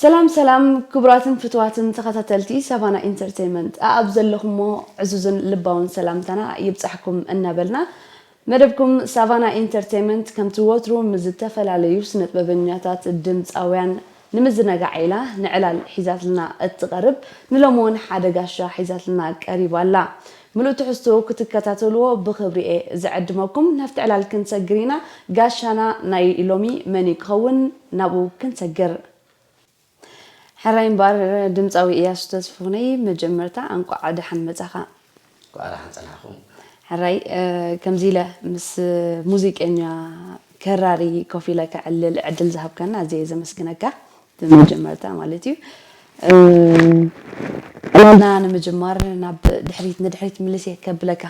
ሰላም ሰላም ክቡራትን ፍትዋትን ተኸታተልቲ ሳቫና ኢንተርቴይንመንት፣ ኣኣብ ዘለኹሞ ዕዙዝን ልባውን ሰላምታና ይብጻሕኩም እናበልና፣ መደብኩም ሳቫና ኢንተርቴይንመንት ከምቲ ወትሩ ምስ ዝተፈላለዩ ስነጥበበኛታት፣ ድምጻውያን ንምዝነጋዕ ኢላ ንዕላል ሒዛትና እትቐርብ፣ ንሎሚ እውን ሓደ ጋሻ ሒዛትና ቀሪባ ኣላ። ምሉእ ትሕዝትኡ ክትከታተልዎ ብኽብሪ እየ ዝዕድመኩም። ናብቲ ዕላል ክንሰግር ኢና። ጋሻና ናይ ሎሚ መን እዩ ክኸውን? ናብኡ ክንሰግር። ሕራይ እምበኣር ድምጻዊ እያሱ ተስፉነይ፣ መጀመርታ እንቋዕ ደሓን መጻኻ። እንቋዕ ደሓን ጸናሕኩም። ሕራይ፣ እ፣ ከምዚ ኢለ ምስ ሙዚቀኛ ከራሪ ኮፍ ኢለ ከዕልል ዕድል ዝሃብካና ኣዝየ እየ ዘመስግነካ፣ ብመጀመርታ ማለት እዩ። እ፣ ዕላልና ንምጅማር ናብ ድሕሪት፣ ንድሕሪት ምልስ እየ ከብለካ።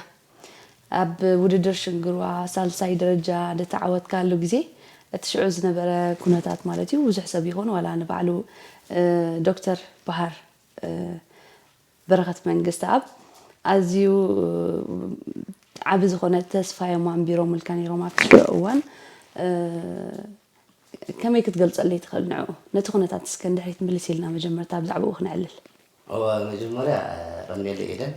ኣብ ውድድር ሽንግርዋ ሳልሳይ ደረጃ ደተዓወትካሉ ግዜ፣ እቲ ሽዑ ዝነበረ ኩነታት ማለት እዩ፣ ብዙሕ ሰብ ይኹን ዋላ ንባዕሉ፣ እ፣ ዶክተር በሃር፣ እ፣ በረኸት መንግስተኣብ ኣዝዩ ዓቢ ዝኾነ ተስፋ እዮም ኣንቢሮምልካ ነይሮም ኣብቲ ሽዑ እዋን። እ፣ ከመይ ክትገልጸለይ ትኽእል ንዕኡ? ነቲ ኩነታት እስከ ንድሕሪት ምልስ ኢልና መጀመርታ ብዛዕባኡ ክነዕልል። እወ፣ መጀመርያ፣ እ፣ ቀንየለይ ኤደን።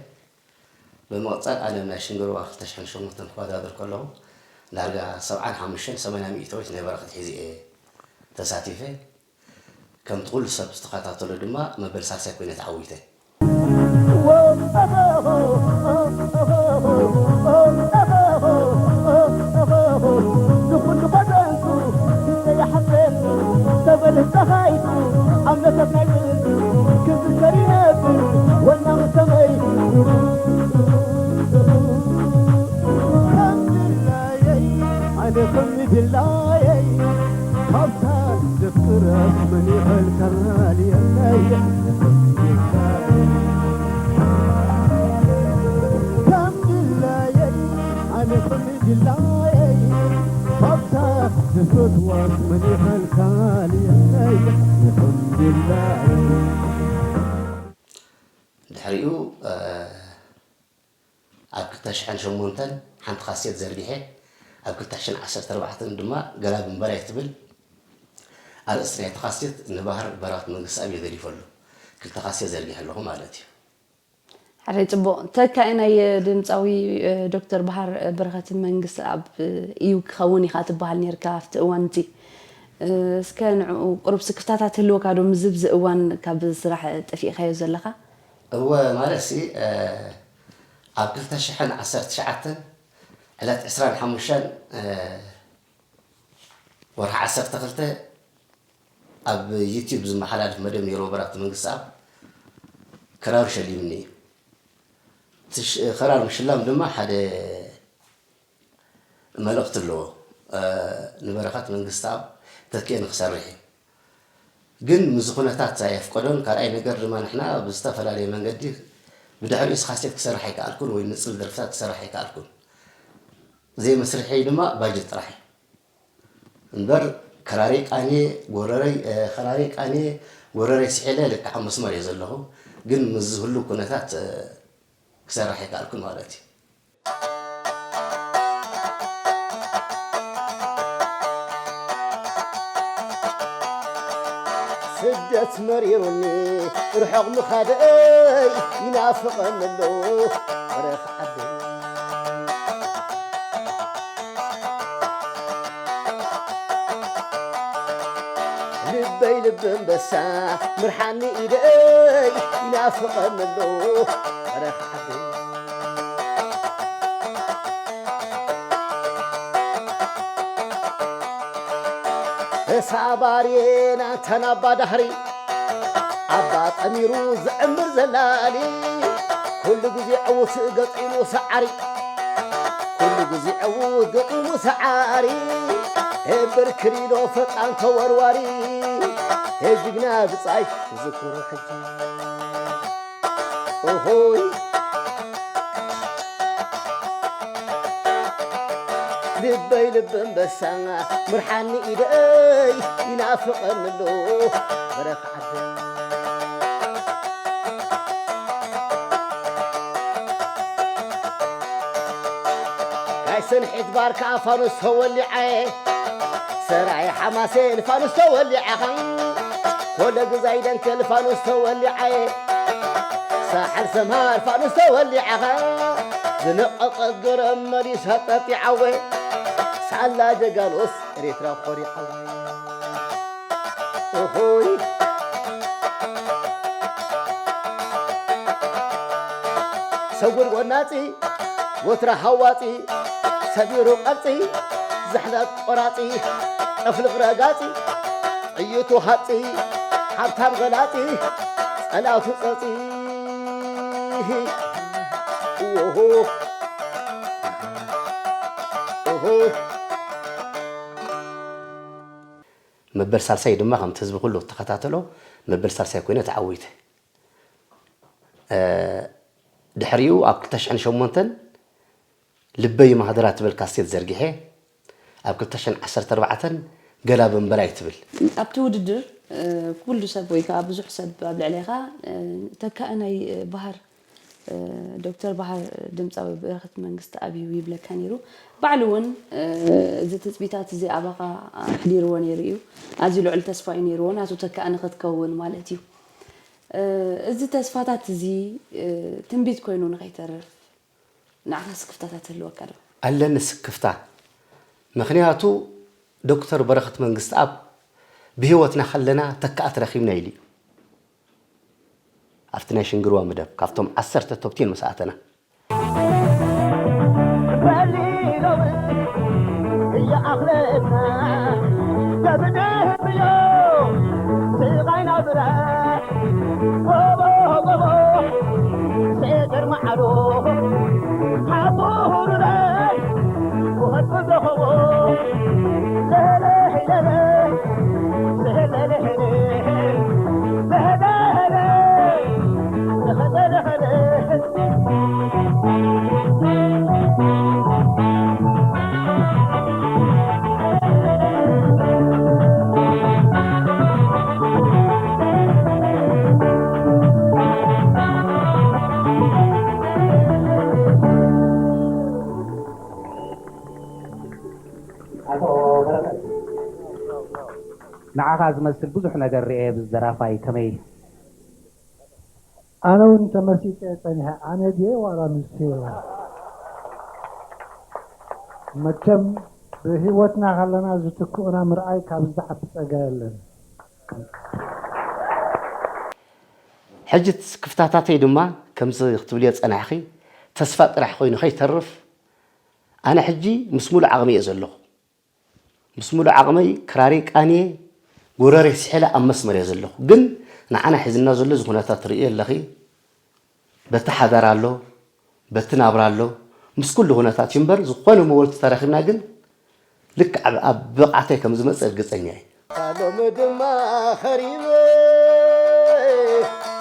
ብምቕጻል ኣነ ናይ ሽንግርዋ ክልተ ሽሕን ሸሞንተን ክወዳደር ከለኹ ዳርጋ ሰብዓን ሓሙሽተን ሰማንያ ሚእታዊት ናይ በረኸት ሒዘ እየ ተሳቲፈ። ከምቲ ኩሉ ሰብ ዝተኸታተሎ ድማ መበል ሳልሳይ ኮይነ ተዓዊተ። ንኹሉ ፈተንኩ፣ ግዜ ይሓልፈኒ፣ ተበልህ ጸሓይኩ፣ ኣብ ነፈስ ናይ ብእሲ ክዝከር ይነብር፣ ወናኺ ሰመይ። ከም ድላየይ፣ ኣነ ከም ድላየይ፣ ካብታ ዘፍቅረስ መን ይኸልከልየለይ? ከም ድላየይ፣ ኣነ ከም ድላየይ፣ ካብታ ዝፈትዋስ መን ይኸልከልየለይ? ከም ድላየይ። ድሕሪኡ፣ እ፣ ኣብ ክልተ ሽሕን ሸሞንተን ሓንቲ ካሴት ዘርጊሐ፣ ኣብ ክልተ ሽሕን ዓሰርተ ኣርባዕተን ድማ ገላብ እምበራይ ትብል ኣርእስቲ ናይቲ ካሴት ንባህር በረኸት መንግስተኣብ እየ ገዲፈሉ። ክልተ ካሴት ዘርጊሐ ኣለኹ ማለት እዩ። ሕራይ ጽቡቕ። ተካኢ ናይ ድምጻዊ፣ እ፣ ዶክተር በሃር በረኸት መንግስተኣብ እዩ ክኸውን ኢኻ ትበሃል ነርካ ኣብቲ እዋን እቲ። እ፣ እስከ ንዕኡ ቁሩብ ስክፍታታት ህልወካ ዶ ምስዚ እዋን ካብ ስራሕ ጠፊእካዮ ዘለኻ? እወ፣ ማለት ሲ፣ እ፣ ኣብ ክልተ ሽሕን ዓሰርተ ትሽዓተን ዕለት ዕስራን ሓሙሽተን፣ እ፣ ወርሒ ዓሰርተ ክልተ ኣብ ዩቲዩብ ዝመሓላለፍ መደብ ነይሩ በረኸት መንግስተኣብ ክራር ሸሊምኒ እዩ። እቲ ሽ-፣ ክራር ምሽላም ድማ ሓደ መልእኽቲ ኣለዎ። እ፣ ንበረኸት መንግስተኣብ ተኪኤ ንክሰርሕ እዩ። ግን ምስዚ ኩነታት ኣየፍቀዶን። ካልኣይ ነገር ድማ ንሕና ብዝተፈላለየ መንገዲ ብድሕሪኡ ካሴት ክሰርሕ ኣይከኣልኩን ወይ ንጽል ደርፍታት ክሰርሕ ኣይከኣልኩን። ዘይመስርሐይ ድማ ባጀት ጥራሕ እዩ። እምበር ክራረይ ቃንየ፣ ጎረረይ፣ እ፣ ክራረይ ቃንየ፣ ጎረረይ ስሒለ ልክዕ ኣብ መስመር እየ ዘለኹ። ግን ምስዚ ህሉው ኩነታት፣ እ፣ ክሰርሕ ኣይከኣልኩን ማለት እዩ። ስደት መሪሩኒ ርሑቕ ምኻደይ ይናፍቐኒ ኣሎ በረኻ ዓደይ። ልበይ ልቢ ኣንበሳ ምርሓኒ ኢደይ ይናፍቐኒ ኣሎ በረኻ ዓደይ። ተሳባርየ ናንታ ናባ ዳህሪ ኣባ ጠሚሩ ዝዕምር ዘላሊ ኩሉ ግዜ ዕውት ገጢሙ ሰዓሪ ኩሉ ግዜ ዕውት ገጢሙ ሰዓሪ እምበር ክሊሎ ፈጣን ተወርዋሪ ጅግና ብጻይ ዝክሮ ሕጂ ኦሆይ ልበይ ልቢ ኣንበሳ ምርሓኒ ኢደይ ይናፍቐኒ ኣሎ በረኻ ዓደይ። ናይ ሰንሒት ባርካ ፋኑስ ተወሊዐ ሰራየ ሓማሴን ፋኑስ ተወሊዐ ኮለ ግዛይ ደንከል ፋኑስ ተወሊዓየ፣ ሳሓል ሰምሃር ፋኑስ ተወሊዓኻ፣ ዝነቐቐት ገረብ መሊሳ ጠጢዓወ፣ ሳላ ጀጋኖስ ኤርትራ ኾሪዓወ። ኦሆይ። ሰጉድ ጎናጺ፣ ወትራ ሃዋጺ፣ ሰቢሩ ቀርጺ፣ ዝሕለት ቆራጺ፣ ጠፍልቕ ረጋጺ፣ ጥይቱ ሃጺ፣ ሃብታም ገላጺ፣ ጸላቱ ጸጺ። ኦሆ፣ ኦሆ። መበል ሳልሳይ ድማ ከምቲ ህዝቢ ኩሉ ተኸታተሎ፣ መበል ሳልሳይ ኮይነ ተዓዊተ። እ፣ ድሕሪኡ ኣብ ክልተ ሽሕን ሸሞንተን ልበይ ማህደራ ትብል ካሴት ዘርጊሐ፣ ኣብ ክልተ ሽሕን ዓሰርተ ኣርባዕተን ገላ በንበላይ ትብል። ኣብቲ ውድድር፣ እ፣ ኩሉ ሰብ ወይ ከዓ ብዙሕ ሰብ ኣብ ልዕሌኻ፣ እ፣ ተካኢ ናይ፣ እ፣ ባህር፣ እ፣ ዶክተር ባህር ድምፃዊ በረኸት መንግስትኣብ እዩ ይብለካ ነይሩ። ባዕሉ እውን፣ እ፣ እዚ ትፅቢታት እዚ ኣባኻ ኣሕዲርዎ ነይሩ እዩ። ኣዝዩ ልዑል ተስፋ እዩ ነይርዎ፣ ናቱ ተካኢ ንኽትከውን ማለት እዩ። እ፣ እዚ ተስፋታት እዚ፣ እ፣ ትንቢት ኮይኑ ንኸይተርፍ ንዓኻ ስክፍታታት ህልወካ ዶ? ኣለኒ ስክፍታ። ምኽንያቱ ዶክተር በረኸት መንግስትኣብ ብህይወትና ከለና ተካእቲ ረኺብና ኢሉ እዩ። ኣብቲ ናይ ሽንግርዋ መደብ ካብቶም ዓሰርተ ቶፕ ቴን ምስ ኣተና። ንዓኻ ዝመስል ብዙሕ ነገር ርኤ ብዝደራፋይ ከመይ ኣነ እውን ተመሲጠ ጸኒሐ ኣነ ድየ ዋላ ንሱ እዩ መቸም ብህይወትና ከለና ዝትክኡና ምርኣይ ካብ ዝዓቢ ጸጋ የለን ሕጂ ክፍታታተይ ድማ ከምዚ ክትብልዮ ጸናሕኺ ተስፋ ጥራሕ ኮይኑ ከይተርፍ ኣነ ሕጂ ምስ ሙሉእ ዓቕሚ እየ ዘለኹ ምስ ሙሉእ ዓቕመይ ክራረይ ቃንየ ጎረረይ ስሒለ ኣብ መስመር እየ ዘለኹ ግን ንዓና ሒዝና ዘሎ እዚ ኩነታት ትርእዮ ኣለኺ በቲ ሓዳር ኣሎ በቲ ናብራ ኣሎ ምስ ኩሉ ኩነታት እዩ እምበር ዝኾነ መወልቲ ተረኺብና ግን ልክዕ ኣብ ብቕዓተይ ከም ዝመጽእ ርግጸኛ እየ። ሎሚ ድማ ኸሪመ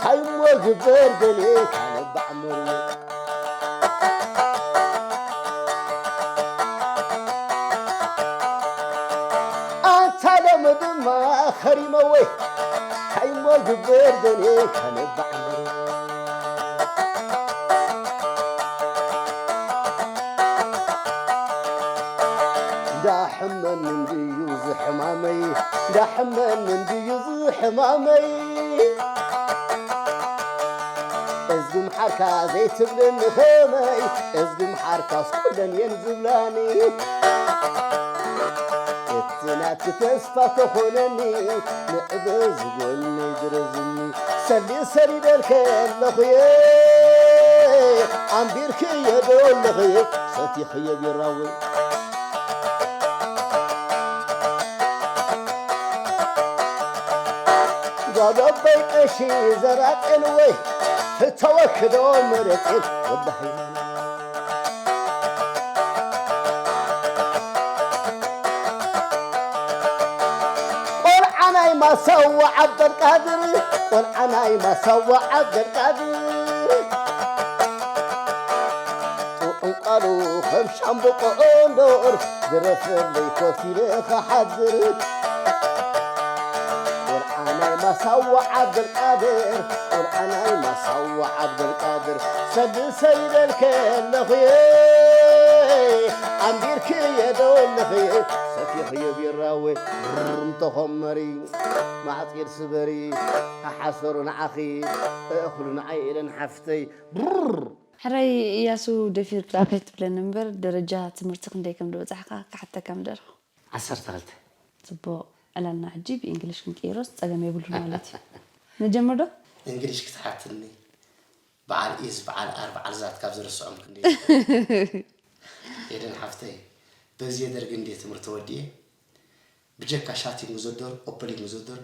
ታይ እሞ ግበር ደልየ ካነባዕ መርየ ኣንታ ሎሚ ድማ ኸሪመ ወይ ታይ እሞ ግበር ደልየ ካነባዕ መርየ ዳሕመኒ እንድዩ ዝሕማመይ ዳሕመኒ እንድዩ ዝሕማመይ እዝጊ ምሓርካ ዘይትብለኒ ኸመይ እዝጊ ምሓርካስ ኩለን እየን ዝብላኒ እቲ ናትኪ ተስፋ ተኾነኒ ንዕበ ዝጎነይ ግረዝኒ ሰሊሰ ሊደልከ ኣለኹየ ኣንቢርክዮ ዶ ኣለኹየ ሰቲኽዮ ቢራወይ ጓል ኣቦይ ቀሺ ዘራጤን ወይ ፍተወክዶ መረጤን ወዲ ሃይማኖት ቆልዓ ናይ ማሳዋ ዓብደልቃድር ቆልዓ ናይ ማሳዋ ዓብደልቃድር ጥዑም ቃሉ ከም ሻምብቆ እንዶር ዝረፈለይ ኮፍ ኢለ ክሓድር ቆልዓ ናይ ማሳዋ ዓብደልቃድር ቆልዓ ናይ ማሳዋ ዓብደልቃድር ሰልሰይ ኢለ ከለኹየ ኣንቢርክዮ ዶ ኣለኺ ሰፊኽዮ ቢራወ ርም ተኾመሪ ማዕጺድ ስበሪ ሓሓሰሩ ንዓኺ እኽሉ ንዓይ ኢለን ሓፍተይ ብር ሕራይ እያሱ ደፊርካ ከይትብለኒ እምበር ደረጃ ትምህርቲ ክንደይ ከም ዝበጻሕካ ክሓተካ ምደለኹ። ዓሰርተ ክልተ። ጽቡቕ። ዕላልና ሕጂ ብእንግሊሽ ክንቅይሮስ ጸገም የብሉን ማለት እዩ። ንጀምር ዶ? እንግሊሽ ክትሓትኒ በዓል ኢዝ በዓል ኣር በዓል ዛት ካብ ዝርስዖም ክንደይ ኤደን ሓፍተይ በዚ ደርጊ እንዴ ትምህርቲ ወዲኤ ብጀካ ሻቲንግ ዘዶር ኦፕኒንግ ዘዶር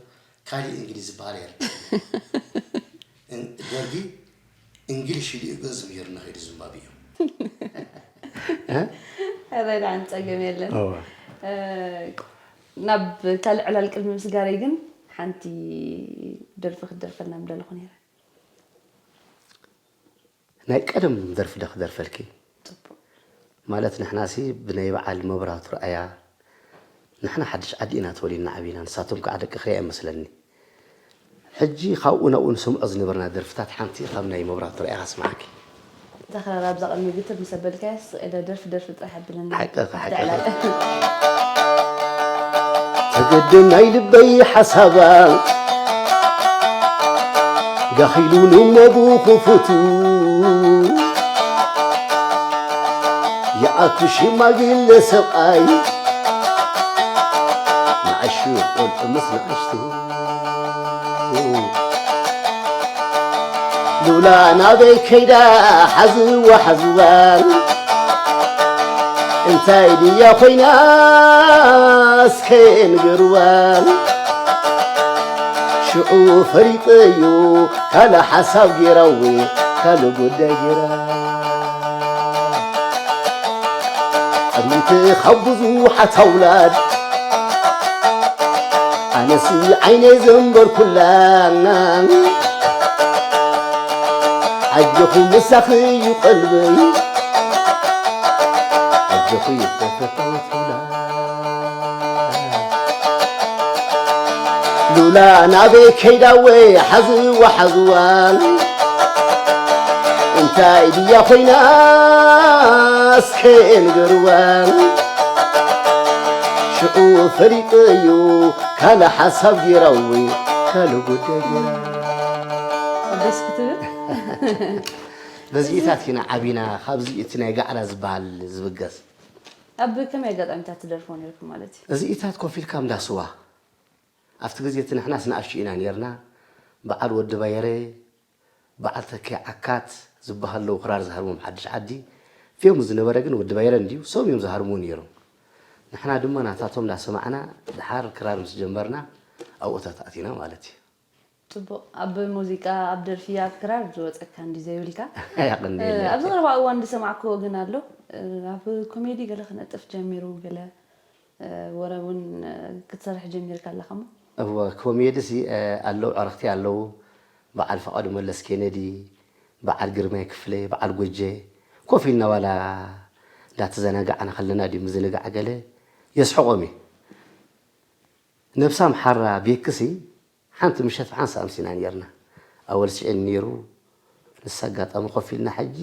ካሊእ እንግሊዝ ዝበሃል የር ደርጊ እንግሊሽ ኢሉ እዩ ገዝ ምሂር ንኸይዱ ዝምባብ እዩ ረዳን ጸገም የለን። ናብ ካልእ ዕላል ቅድሚ ምስጋረይ ግን ሓንቲ ደርፊ ክትደርፈልና ምደለኹ ነይረ። ናይ ቀደም ደርፊ ዶ ክደርፈልኪ? ማለት ንሕናሲ ብናይ በዓል መብራህቱ ረኣያ ንሕና ሓድሽ ዓዲ ኢና ተወሊድና ዓቢና ንሳቶም ከዓ ደቂ ክሪያ ይመስለኒ ሕጂ ካብኡ ናብኡ ንሰምዖ ዝነበርና ደርፍታት ሓንቲ ካብ ናይ መብራህቱ ረኣያ ከስምዓኪ ተኽራር ኣብዛ ቅድሚ ግትር ምስ ኣበልካዮ ስቕ ኢለ ደርፊ ደርፊ ጥራሕ ኣብለኒ ሓቅኺ ሓቅኺ ተገድም ናይ ልበይ ሓሳባ ጋኺሉ ንሞቡ ክፉቱ ይኣቱ ሽማግለ ሰብኣይ ንኣሹ ቆልዑ ምስ ንኣሽቱ ሉላ ናበይ ከይዳ ሓዝዋ ሓዝዋ እንታይ ድያ ኮይና እስከ ንገርዋ ሽዑ ፈሪጠዮ ካልእ ሓሳብ ጌራዊ ካልእ ጉዳይ ጌራ ቅድሚት ካብ ብዙሓት ኣውላድ ኣነሲ ዓይነይ ዘንበርኩላ ኣጆኹ ምሳኺ እዩ ቀልበይ ኣጆኺ ተፈተወት ሉላ ናበይ ከይዳ ወይ ሓዝዋ ሓዝዋ እንታይ ድያ ኮይና እስከ ንገርዋ ሽዑ ፈሊጠ እዩ ካልእ ሓሳብ ጌራ ወይ ካልእ ጉዳይ ጌራ ደስ ክትብል በዚኢታት ኢና ዓቢና ካብዚ እቲ ናይ ጋዕላ ዝበሃል ዝብገስ ኣብ ከመይ ኣጋጣሚታት ትደርፎ ነርኩም ማለት እዩ እዚኢታት ኮፍ ኢልካ እንዳ ስዋ ኣብቲ ግዜ እቲ ንሕናስ ንኣሽቱ ኢና ነርና በዓል ወዲ ባየረ በዓል ተኪ ዓካት ዝበሃለዉ ክራር ዝሃርሞም ሓድሽ ዓዲ ፍዮም ዝነበረ ግን ወዲ ባየረ እንድዩ ሶም እዮም ዝሃርሙ ነይሮም ንሕና ድማ ናታቶም እንዳሰማዕና ድሓር ክራር ምስ ጀመርና ኣብኡ ተታእቲና ማለት እዩ ፅቡቅ ኣብ ሙዚቃ ኣብ ደርፊ ኣብ ክራር ዝወፀካ እንዲ ዘይብልካ ኣብዚ ቀረባ እዋን ዝሰማዕክዎ ግን ኣሎ ኣብ ኮሜዲ ገለ ክነጥፍ ጀሚሩ ገለ ወረ እውን ክትሰርሕ ጀሚርካ ኣለኻ ሞ እወ ኮሜዲ ሲ ኣለዉ ዕረኽቲ ኣለዉ በዓል ፍቓዱ መለስ ኬነዲ በዓል ግርማይ ክፍለ በዓል ጎጀ ኮፍ ኢልና ዋላ እንዳተዘናጋዕና ከለና ድዩ ምዝንጋዕ ገለ የስሕቖም እዩ ነብሳም ሓራ ቤክሲ ሓንቲ ምሸት ብሓንሳእ ኣምሲና ነርና ኣወል ስዒድ ነይሩ ንሳ ኣጋጣሚ ኮፍ ኢልና ሕጂ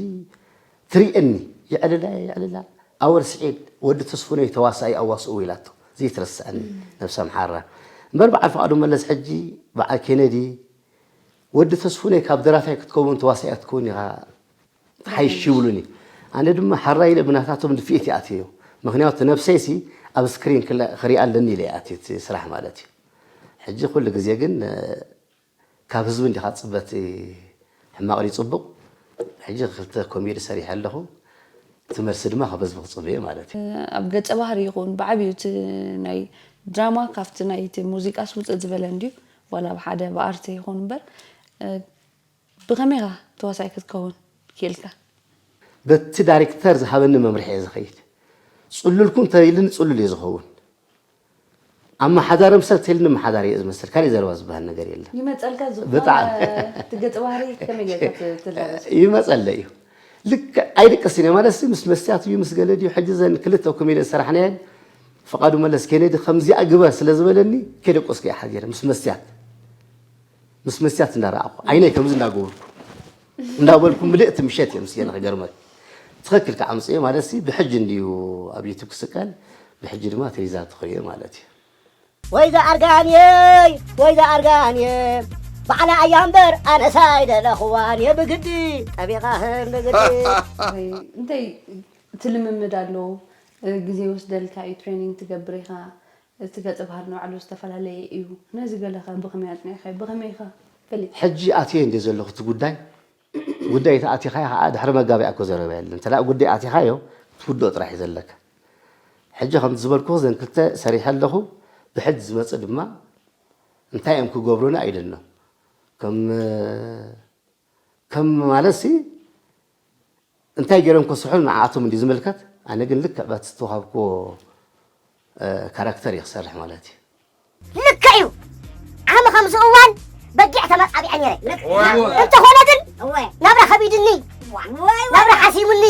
ትርእየኒ የዕልላ የዕልላ ኣወል ስዒድ ወዲ ተስፉነይ ተዋሳኢ ኣዋስእዎ ኢላቶ ዘይትረስዐኒ ነብሳ ምሓራ እምበር በዓል ፍቓዱ መለስ ሕጂ በዓል ኬነዲ ወዲ ተስፉነይ ካብ ደራፋይ ክትከውን ተዋሳኢ ክትከውን ኢኻ ሓይሽ ይብሉኒ ኣነ ድማ ሓራ ኢለ ብናታቶም ድፍኢት ይኣትዮ ምክንያቱ ነብሰይሲ ኣብ ስክሪን ክሪኣ ኣለኒ ኢለ ይኣትዮ ስራሕ ማለት እዩ ሕጂ ኩሉ ግዜ ግን ካብ ህዝቢ እንዲኻ ትፅበ እቲ ሕማቕ ድዩ ፅቡቕ? ሕጂ ክልተ ኮሜዲ ሰሪሐ ኣለኹ። እቲ መልሲ ድማ ካብ ህዝቢ ክፅበ እየ ማለት እዩ። ኣብ ገፀ ባህሪ ይኹን ብዓብዩ እቲ ናይ ድራማ ካብቲ ናይ እቲ ሙዚቃስ ውፅእ ዝበለ እንድዩ ዋላ ብሓደ ብኣርት ይኹን እምበር ብኸመይ ኢኻ ተዋሳኢ ክትከውን ክኢልካ? በቲ ዳይሬክተር ዝሃበኒ መምርሒ እየ ዝኸይድ። ፅሉልኩ እንተኢልኒ ፅሉል እየ ዝኸውን። ኣመሓዳሪ ምሰል ተይልኒ ኣመሓዳሪ እየ ዝመስል ካሊእ ዘረባ ዝበሃል ነገር የለን ይመፀልካ ዝኾነ ብጣዕሚ እቲ ገፀ ባህሪ ከመይ ጌርካ ት- ትላበስ ይመፀለ እዩ ልክዕ ኣይድቅስን እየ ማለት ምስ መስትያት እዩ ምስ ገለ ድዩ ሕጂ ዘን ክልተ ኮሜዲ ዝሰራሕናየን ፍቓዱ መለስ ኬነዲ ከምዚኣ ግበር ስለ ዝበለኒ ከይደቆስኩ እየ ሓዲረ ምስ መስትያት ምስ መስትያት እንዳረኣኹ ዓይነይ ከምዚ እንዳገበርኩ እንዳበልኩ ምልእቲ ምሸት እየ ምስየን ክገርመል ትኽክል ክዓምፅዮ ማለት ሲ ብሕጂ እንድዩ ኣብ ዩቱብ ክስቀል፣ ብሕጂ ድማ ተይዛ ትኽእልዮ ማለት እዩ። ወይ ዝኣርጋንየይ ወይ ዝኣርጋንየ፣ ባዕላ ኣያ እምበር ኣነሳ ኣይደለኽዋን እየ ብግዲ ጠቢቓህን ብግዲ። እንታይ እቲ ልምምድ ኣሎ፣ ግዜ ይወስደልካ እዩ፣ ትሬኒንግ ትገብር ኢኻ፣ እቲ ገፀ ባህሪ ንባዕሉ ዝተፈላለየ እዩ። ነዚ ገለኸ ብኸመይ ኣፅኒዕካዮ? ብኸመይ ኢኻ ፈሊጥካ? ሕጂ ኣትየ እንደ ዘለኹ እቲ ጉዳይ ጉዳይ ተኣቲኻዮ ከዓ ድሕሪ መጋቢያ እኮ ዘረባ የለን። እንተ ደኣ ጉዳይ ኣቲኻዮ ክትውድኦ ጥራሕ እዩ ዘለካ። ሕጂ ከምቲ ዝበልኩ ዘን ክልተ ሰሪሐ ኣለኹ። ብሕጂ ዝመፅእ ድማ እንታይ እዮም ክገብሩና ኢለኖም። ከም ከም ማለት ሲ እንታይ ገይሮም ከስርሑ ንዓኣቶም እንዲ ዝምልከት። ኣነ ግን ልክዕ በቲ ዝተዋሃብክዎ ካራክተር እየ ክሰርሕ ማለት እዩ። ልክዕ እዩ። ዓሚ ከምዚ እዋን በጊዕ ተመጻቢዐ ነይረ። እንተኾነ ግን ናብራ ከቢድኒ፣ ናብራ ሓሲሙኒ፣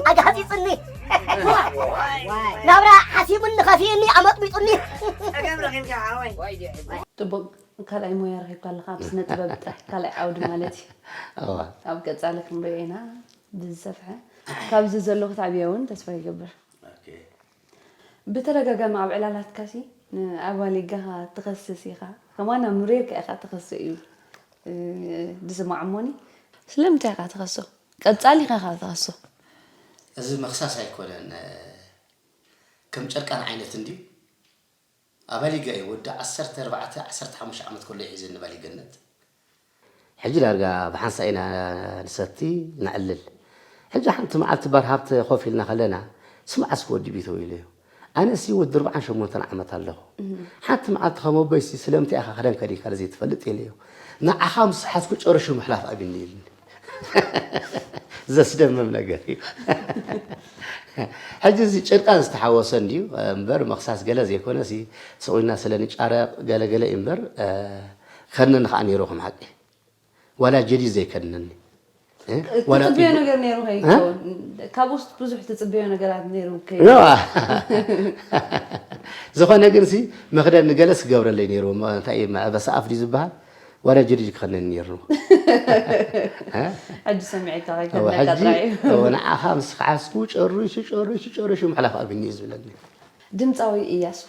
ኣገ ከጺጽኒ፣ ናብራ ሓሲሙኒ፣ ከፊእኒ፣ ኣመጥሚጡኒ። ጽቡቕ ካልኣይ ሞያ ረኺብካ ኣለኻ፣ ኣብ ስነ ጥበብ ጥራሕ ካልኣይ ዓውዲ ማለት እዩ። ኣብ ቀጻሊ ክንሪኦ ኢና ብዝሰፍሐ። ካብዚ ዘሎ ክትዓብዮ እውን ተስፋ ይገብር። ብተደጋጋሚ ኣብ ዕላላትካሲ ንኣባሊጋኻ ትኸስስ ኢኻ። ከማና ምሬርካ ኢኻ ትኸሶ እዩ ዝስማዕ እሞኒ። ስለምንታይ ኢኻ ትኸሶ? ቀጻሊ ኢኻ ኢኻ ትኸሶ። እዚ ምኽሳስ ኣይኮነን፣ ከም ጨርቃን ዓይነት እንድዩ። ኣባሊጋ እዩ፣ ወዲ ዓሰርተ ኣርባዕተ ዓሰርተ ሓሙሽተ ዓመት ከሎ እዩ ሒዙኒ ባሊገነት። ሕጂ ዳርጋ ብሓንሳእ ኢና ንሰቲ ነዕልል። ሕጂ ሓንቲ መዓልቲ ባር ሃብተ ኮፍ ኢልና ከለና፣ ስማዕ እስኪ ወዲ ቢተው ኢለዮ። ኣነሲ ወዲ ኣርብዓን ሸሞንተን ዓመት ኣለኹ። ሓንቲ መዓልቲ ከም ኣቦይሲ ስለምንታይ ኢኻ ክዳን ከዲንካ ዘይትፈልጥ ኢለዮ። ንዓኻ ምስ ሓዝኩ ጨርሹ ምሕላፍ ኣብዩኒ ኢልኒ። ዘስደምም ነገር እዩ። ሕጂ እዚ ጭርቃን ዝተሓወሰ እንድዩ እምበር ምኽሳስ ገለ ዘይኮነ ሲ ስቕ ኢልና ስለ ንጫረቕ ገለ ገለ እዩ እምበር ከድነኒ ከዓ ነይሩ ከም ሓቂ። ዋላ ጀዲድ ዘይከድነኒ። እ? ዋላ ትጽበዮ ጢቡ- ነገር ነይሩ ከይከውን ካብኡስ ብዙሕ ትጽበዮ ነገራት ነይሩ ከይ ኖ። ዝኾነ ግን ሲ መኽደኒ ገለስ ክገብረለይ ነይሩ። እሞ እንታይ እዩ መዕበሲ ኣፍ ድዩ ዝበሃል? ዋላ ጀዲድ ክኸነኒ ነይሩ። እ? ሕጂ ሰሚዕካ እወ፣ ከይከነካ ሕጂ ጥራይ እዩ እወ፣ ንዓኻ ምስ ከሓዝኩ ጨሪሹ ጨሪሹ ጨሪሹ ምሕላፍ ኣብኒ እዩ ዝብለኒ። ድምፃዊ እያሱ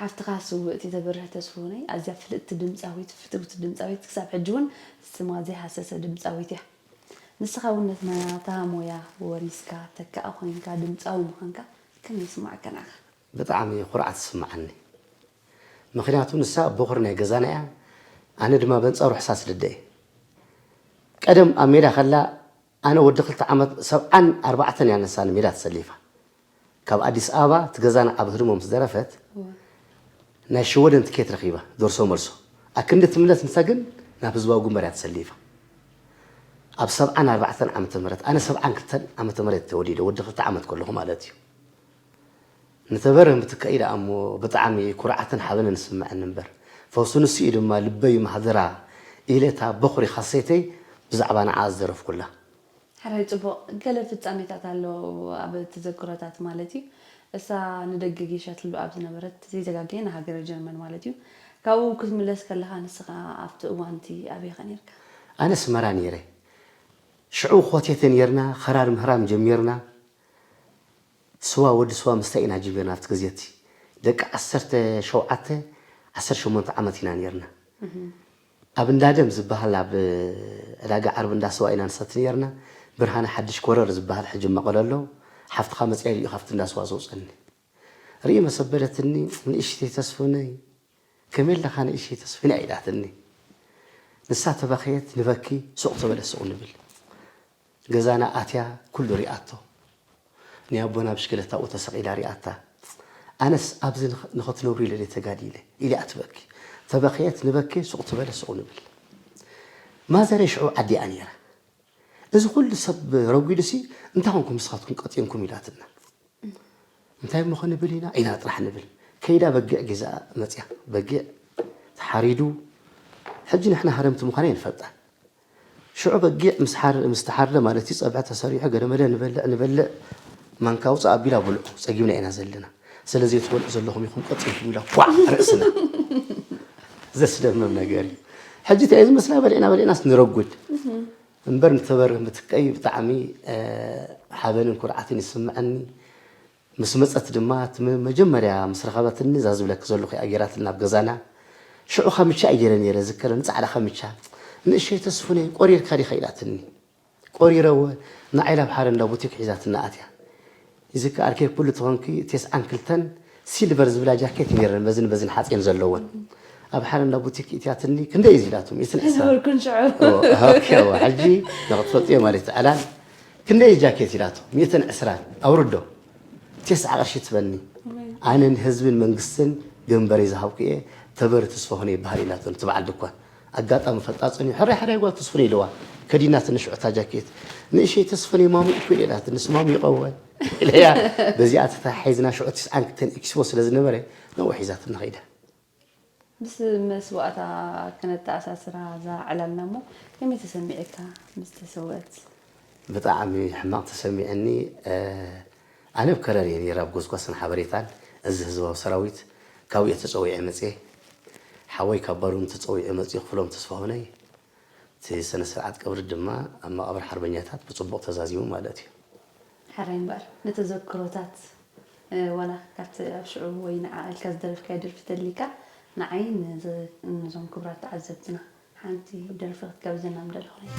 ሓፍትኻ ስውእቲ ተበርህ ተስፉነይ ኣዝያ ፍልጥቲ ድምፃዊት ፍትውቲ ድምፃዊት ክሳብ ሕጂ እውን ስማ ዘይሃሰሰ ድምፃዊት እያ። ንስኻ እውን ነቲ ናታ ሞያ ወሪስካ ተካኢ ኮይንካ ድምፃዊ ምዃንካ ከመይ ይስማዓካ ንዓኻ? ብጣዕሚ ኩርዓት ይስምዓኒ። ምኽንያቱ ንሳ ቦኽሪ ናይ ገዛና እያ፣ ኣነ ድማ በንጻሩ ሕሳስ ልደ እየ። ቀደም ኣብ ሜዳ ከላ ኣነ ወዲ ክልተ ዓመት ሰብዓን ኣርባዕተን እያ ንሳ ንሜዳ ተሰሊፋ። ካብ ኣዲስ ኣበባ እቲ ገዛና ኣብ ህድሞ ምስ ደረፈት ናይ ሽወደን ትኬት ረኺባ ደርሶ መልሶ። ኣክንዲ ትምለስ ንሳ ግን ናብ ህዝባዊ ግንባር እያ ተሰሊፋ። ኣብ ሰብዓን ኣርባዕተን ዓመተ ምህረት፣ ኣነ ሰብዓን ክልተን ዓመተ ምህረት ተወሊደ፣ ወዲ ክልተ ዓመት ከለኹ ማለት እዩ። ንተበርህ ምትካእ ኢለ እሞ ብጣዕሚ ኩርዓትን ሓበንን ዝስምዐኒ እምበር፣ ፈውሲ ንሱ እዩ ድማ ልበይ ማህደራ ኢለ እታ በኹሪ ካሴተይ ብዛዕባ ንዓኣ ዝደረፍኩላ። ሕራይ ጽቡቕ። ገለ ፍጻሜታት ኣሎ ኣብ ተዘክሮታት ማለት እዩ። እሳ ንደገ ጌሻ ትህሉ ኣብ ዝነበረት ዘይተጋግየ ንሃገረ ጀርመን ማለት እዩ። ካብኡ ክትምለስ ከለኻ ንስኻ ኣብቲ እዋንቲ ኣበይ ኢኻ ነይርካ? ኣነ ኣስመራ ነይረ። ሽዑ ኾቴተ ነይርና፣ ኸራር ምህራም ጀሚርና። ስዋ ወዲ ስዋ ምስታይ ኢና ጀሚርና ኣብቲ ግዜ እቲ። ደቂ ዓሰርተ ሸውዓተ ዓሰርተ ሸሞንተ ዓመት ኢና ነይርና። ኣብ እንዳ ደም ዝበሃል ኣብ ዕዳጋ ዓርቢ እንዳ ስዋ ኢና ንሰቲ ነይርና። ብርሃነ ሓድሽ ኮረር ዝበሃል ሕጂ መቐለ ኣሎ። ሓፍትኻ መፂኣ ኢሉ እዩ ካብቲ እንዳ ስዋ ዘውፀኒ። ርእይ መሰበለትኒ ንእሽተይ ተስፉነይ። ከመይ ኣለኻ ንእሽተይ ተስፉነይ ኢላትኒ። ንሳ ተበኸየት ንበኪ ሱቕ ተበለ ሱቕ ንብል። ገዛና ኣትያ ኩሉ ሪኣቶ። ናይ ኣቦና ብሽክለታ ኣብኡ ተሰቒላ ሪኣታ። ኣነስ ኣብዚ ንኽ- ንኽትነብሩ ኢለ ድየ ተጋዲለ ኢላ ትበኪ። ተበኸየት ንበኪ ሱቕ ትበለ ሱቕ ንብል። ማዘረይ ሽዑ ዓዲኣ ነይራ። እዚ ኩሉ ሰብ ረጒዱሲ እንታይ ኾንኩም ንስኻትኩም ቀጢንኩም ኢላትና። እንታይ እሞ ክንብል ኢና ኢና ጥራሕ ንብል። ከይዳ በጊዕ ጌዛ መፅያ በጊዕ ተሓሪዱ። ሕጂ ንሕና ሃረምቲ ምዃና ይንፈልጣ። ሽዑ በጊዕ ምስ ሓር- ምስ ተሓርደ ማለት እዩ ጸብሒ ተሰሪሑ ገለመለ ንበልዕ ንበልዕ ማንካ ውፅእ ኣቢላ ብልዑ ጸጊብና ኢና ዘለና። ስለ ዘይትበልዑ ዘለኹም ኢኹም ቀፂልኩም ኢላ ኳዕ ርእስና። ዘስደምም ነገር እዩ። ሕጂ እንታይ እዩ ዝመስላ በሊዕና በሊዕናስ ንረጉድ። እምበር ንተበር ምትቀይ ብጣዕሚ፣ እ፣ ሓበንን ኩርዓትን ይስምዐኒ። ምስ መጸት ድማ እቲ መ-፣ መጀመርያ ምስ ረኸበትኒ እዛ ዝብለኪ ዘለኹ እያ ገይራትልና ኣብ ገዛና። ሽዑ ካምቻ እየ ገይረ ነይረ ዝከረኒ፣ ጻዕዳ ካምቻ። "ንእሸይ ተስፉነይ ቆሪርካ ዲኻ?" ኢላትኒ። ቆሪረወ፣ ንዓይ ናብ ሓደ እንዳ ቡቲክ ሒዛትና ኣትያ። እዚ ከኣ ኣርከይ ኩሉ ተኾንኪ፣ ቴስዓን ክልተን ሲልቨር ዝብላ ጃኬት ነይረን፣ በዝን በዝን ሓጺን ዘለወን። ኣብ ሓደ እንዳ ቡቲክ እትያትኒ፣ "ክንደይ እዩ?" ኢላቶ፣ "ሚእትን ዕስራን?" ነበርኩን ሽዑ። ኦ፣ ኦኬ፣ ዋ፣ ሕጂ ንኽትፈልጥዮ ማለት እዩ፣ ዕላል። "ክንደይ እዩ ጃኬት?" ኢላቶ፣ "ሚእትን ዕስራን፣ ኣውርዶ፣ ቴስዓ ቅርሺ ትበኒ። ኣነ ንህዝብን መንግስትን ገንበረይ ዝሃብኩ እየ፣ ተበሪ ተስፋሁነ ይበሃል" ኢላቶ፣ እቲ በዓል ድኳን። ኣጋጣሚ ፈጣጽን እዩ። "ሕራይ፣ ሕራይ ጓል ተስፉን" ኢልዋ። ከዲናትኒ ሽዑ እታ ጃኬት። "ንእሸይ ተስፉን ማሙ እኮ" ኢላትኒ፣ "ንስ ማሙ ይቐወ" ኢለያ። በዚኣ ተተሓሒዝና ሽዑ ትስዓን ክልተን ኤክስፖ ስለ ዝነበረ፣ ናብኡ ሒዛትና ኸይዳ። ምስ መስዋእታ ክነተኣሳስራ እዛ ዕላልና እሞ፣ ከመይ ተሰሚዕካ ምስ ተሰውአት? ብጣዕሚ ሕማቕ ተሰሚዕኒ። እ፣ ኣነ ኣብ ከረን እየ ነይረ፣ ኣብ ጎስጓስን ሓበሬታን እዚ ህዝባዊ ሰራዊት። ካብኡ እየ ተጸዊዐ መጽየ። ሓወይ ካብ ባሩን ተጸዊዑ መጺኡ፣ ክፍሎም ተስፋሁነይ። እቲ ስነ ስርዓት ቀብሪ ድማ ኣብ መቓብር ሓርበኛታት ብጽቡቕ ተዛዚሙ ማለት እዩ። ሕራይ እምበኣር፣ ንተዘክሮታት፣ እ፣ ዋላ ካብቲ ኣብ ሽዑ ወይ ንዓ ኢልካ ዝደረፍካዮ ደርፊ ተሊካ፣ ንዓይ ንዘ-፣ ነዞም ክቡራት ተዓዘብትና ሓንቲ ደርፊ ክትጋብዘና ምደለኹ ነይረ።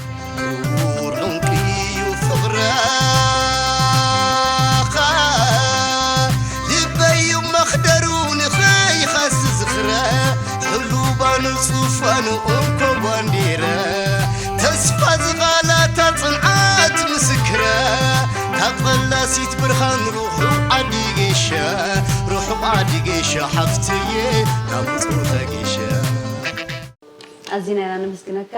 ክቡር ዕንቁ እዩ ፍቕረኻ፣ ልበይ እዩ መኽደሩ ንኸይኻስ ዝኽረ፣ ሕሉባኑ ጹፋኑ እንኮ ባንዲረ፣ ተስፋ ዝቓላታ ጽንዓት ምስክረ፣ ካብ ፈላሲት ብርሃን ርሑቕ ዓዲ ጌሸ፣ ርሑቕ ዓዲ ጌሸ ሓፍትየ፣ ናብ ጾታ ጌሸ። ኣዚና ኢና ነመስግነካ።